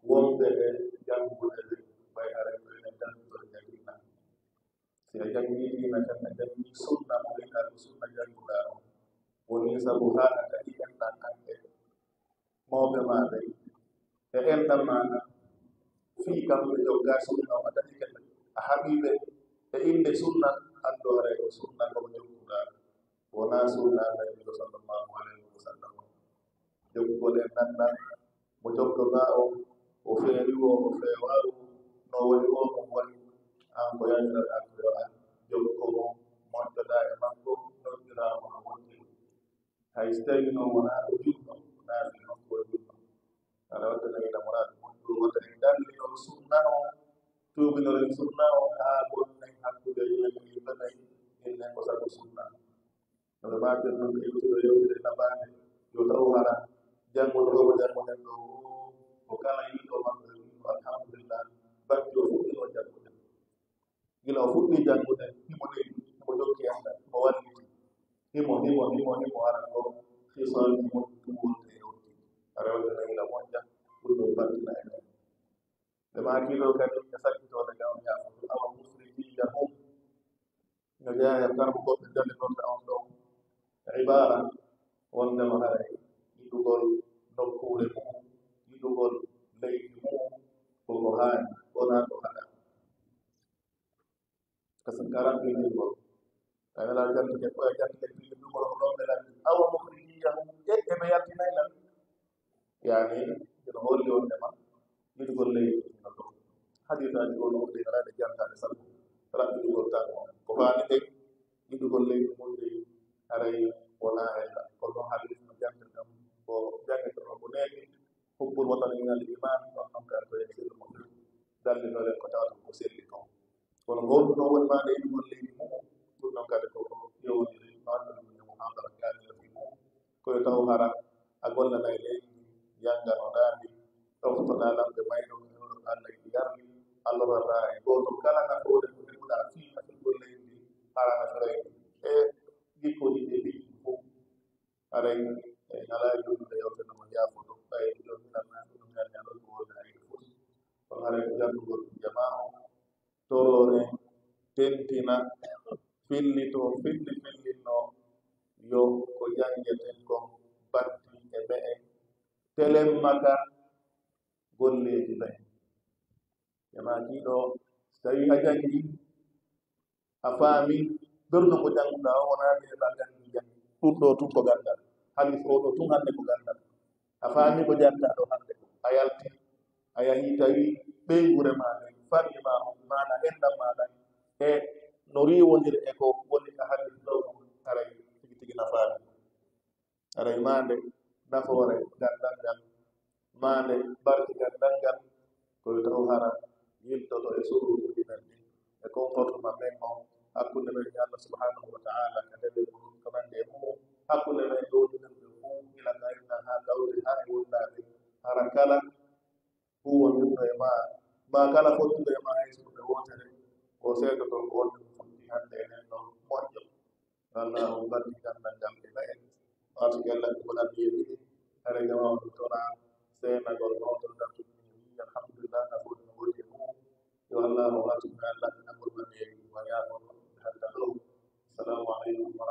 wonɓe e janngude ɓe, ɓay aray ko enen tan to jannginna. Si a janngii diina kan, a janngii sunna mo wi'aa ko sunna jannguɗaa on, wonii sabu haa a taƴi enɗan an e mawɓe maa ɓen e enɗan maa ɗan, fii kamɓe joggaa sunna on, a taƴike ɓe, a haɓii ɓe e innde sunna, anndoo haray ko sunna ko jokkuɗaa, wonaa sunna Nabiyyu sallallahu alayhi wa sallam. Jokkugol enɗan ɗan, mo jokkoɗaa on, o feewi woo, o feewaali woo, no woni woo, no woni. An ko yamiroɗaa ko yo a jokko mo, moƴƴoɗaa e makko, noddiraa mo no moƴƴiri. Hay so tawii noon wonaa ko juɗɗo, naati noon ko juɗɗo. Aɗa waɗde nayi lamoraaɗo moƴƴo wota en dallino sunna o, tuubinoren sunna o haa bonnen hakkunde yimɓe yimɓe nayi, innen ko sabu sunna. No ɓe maakir noon ɓe yewtiro yewtere naɓaande, yo taw hara janngude ɗo ko jannguɗen ɗo o, ko kala yiɗɗo makko e ɗum, alhamdulillah, batti o fuɗɗino janngude. Gila o fuɗɗi janngude, himo leydi, himo jokki enɗan, himo walliti, himo, himo, himo, himo ara ko hisal himo tuwonte e wonti. A rewde na ila moƴƴa, ɗum ɗo battina e men. Ɓe maakino kadi e sakkitooɗe ngam yaafo, awa musriji yahum. No jeyaa e karɓugol ɓe jannginorde on ɗon e ibaara wondema haray yiɗugol nokkuure mum, yiɗugol leydi mum, koko haani, wonaa ko haɗa. Kasan karan ɗin ɗin gol. Ay wala jantike, ko ay jantike ɗin ɗin gol ko ɗon ɓe lanndi. Awa mukhrijiyahum, e, e ɓe yaltinay lan. Yani, ino holli on ndema, yiɗugol leydi no ɗon. Hadisaaji gol no ɗin aɗa janta ɗe sabu. Raɓɓiɗugol tan on. Ko faani ɗen, yiɗugol leydi mum ɗin, haray wonaa hella. Kono hadis no janten ɗam, ko jannete ɗo ko neeɓi. Hubbul watani minal iman, on non kan ko e sirri mo few. Dallinoren ko tawata ko selli kon. Kono ko honɗum ɗon woni maande yiɗugol leydi mum? Ɗum ɗon kadi ko ko yowondiri, no anndude ɗum e muhaadara kaamila fii mum. Ko yo taw hara a gollanay leydi ndi, yannga no ɗaani, ɗoftoɗaa lamɓe mayɗo ko hewɗo ko Allah yarli, a lorataa e gooto kala nafoore ko heɓuɗaa fii nafirgol leydi ndi, hara nafiray ndi. E jikkooji ɗi ɗi fof. Haray en alaa e jonndude yewtere no mo yaafoto, ɓay joomiraɗo men ɗum men ñaanal ko woni hayre foti. Kono haray ko janndugol ɗum jamaa o, toroore, tentina, fillito, filli, fillinno, yo ko janngeten kon batti e me'en, telemmata golleeji me'en. Jamaa kiiɗo, so tawii a janngii, a faami, ɓerɗo ko jannguɗaa o, wonaa nde heɓa ganndi janngi. Ɗum ɗo tun ko ganndal. Hadis o ɗo tun hannde ko ganndal. A faami ko janngaa ɗo hannde ko. A yalti, a yahii tawi ɓeynguure maa nden, famille maa on, maana enɗam maa ɗan, e no riiwondiri e ko woni ka hadis ɗo kon, haray tigi tigi nafaani. Haray maande nafoore ganndal ngal, maande barke ganndal ngal, ko yo taw hara yiltoto e suudu ɗiɗan ɗin, e comportement men on, hakkunde men e Allah subhanahu wa ta'ala, ka ndewe mum, ko nande e mum, hakkunde men e ɗowdi men ɓe fof, gila ngayna haa tawde haa e wondaade, hara kala huwondirɗo e maa, maa kala fottuɗo e maa hay so ko ɓe wootere, o seedoto ko wonde ko fotti hannde enen ɗo moƴƴo. Allahu barki ganndal ngal e me'en. Wato yalla ko wona ɓiye ɗiɗi. Hare jama on tona seenagol mawɗo ngal to ɗum ni. Alhamdulillah, na fof no woni e mum. Yo Allah o waɗu ko Allah nangol man e wa yaafo hatta ɗo. Assalamu aleykum wa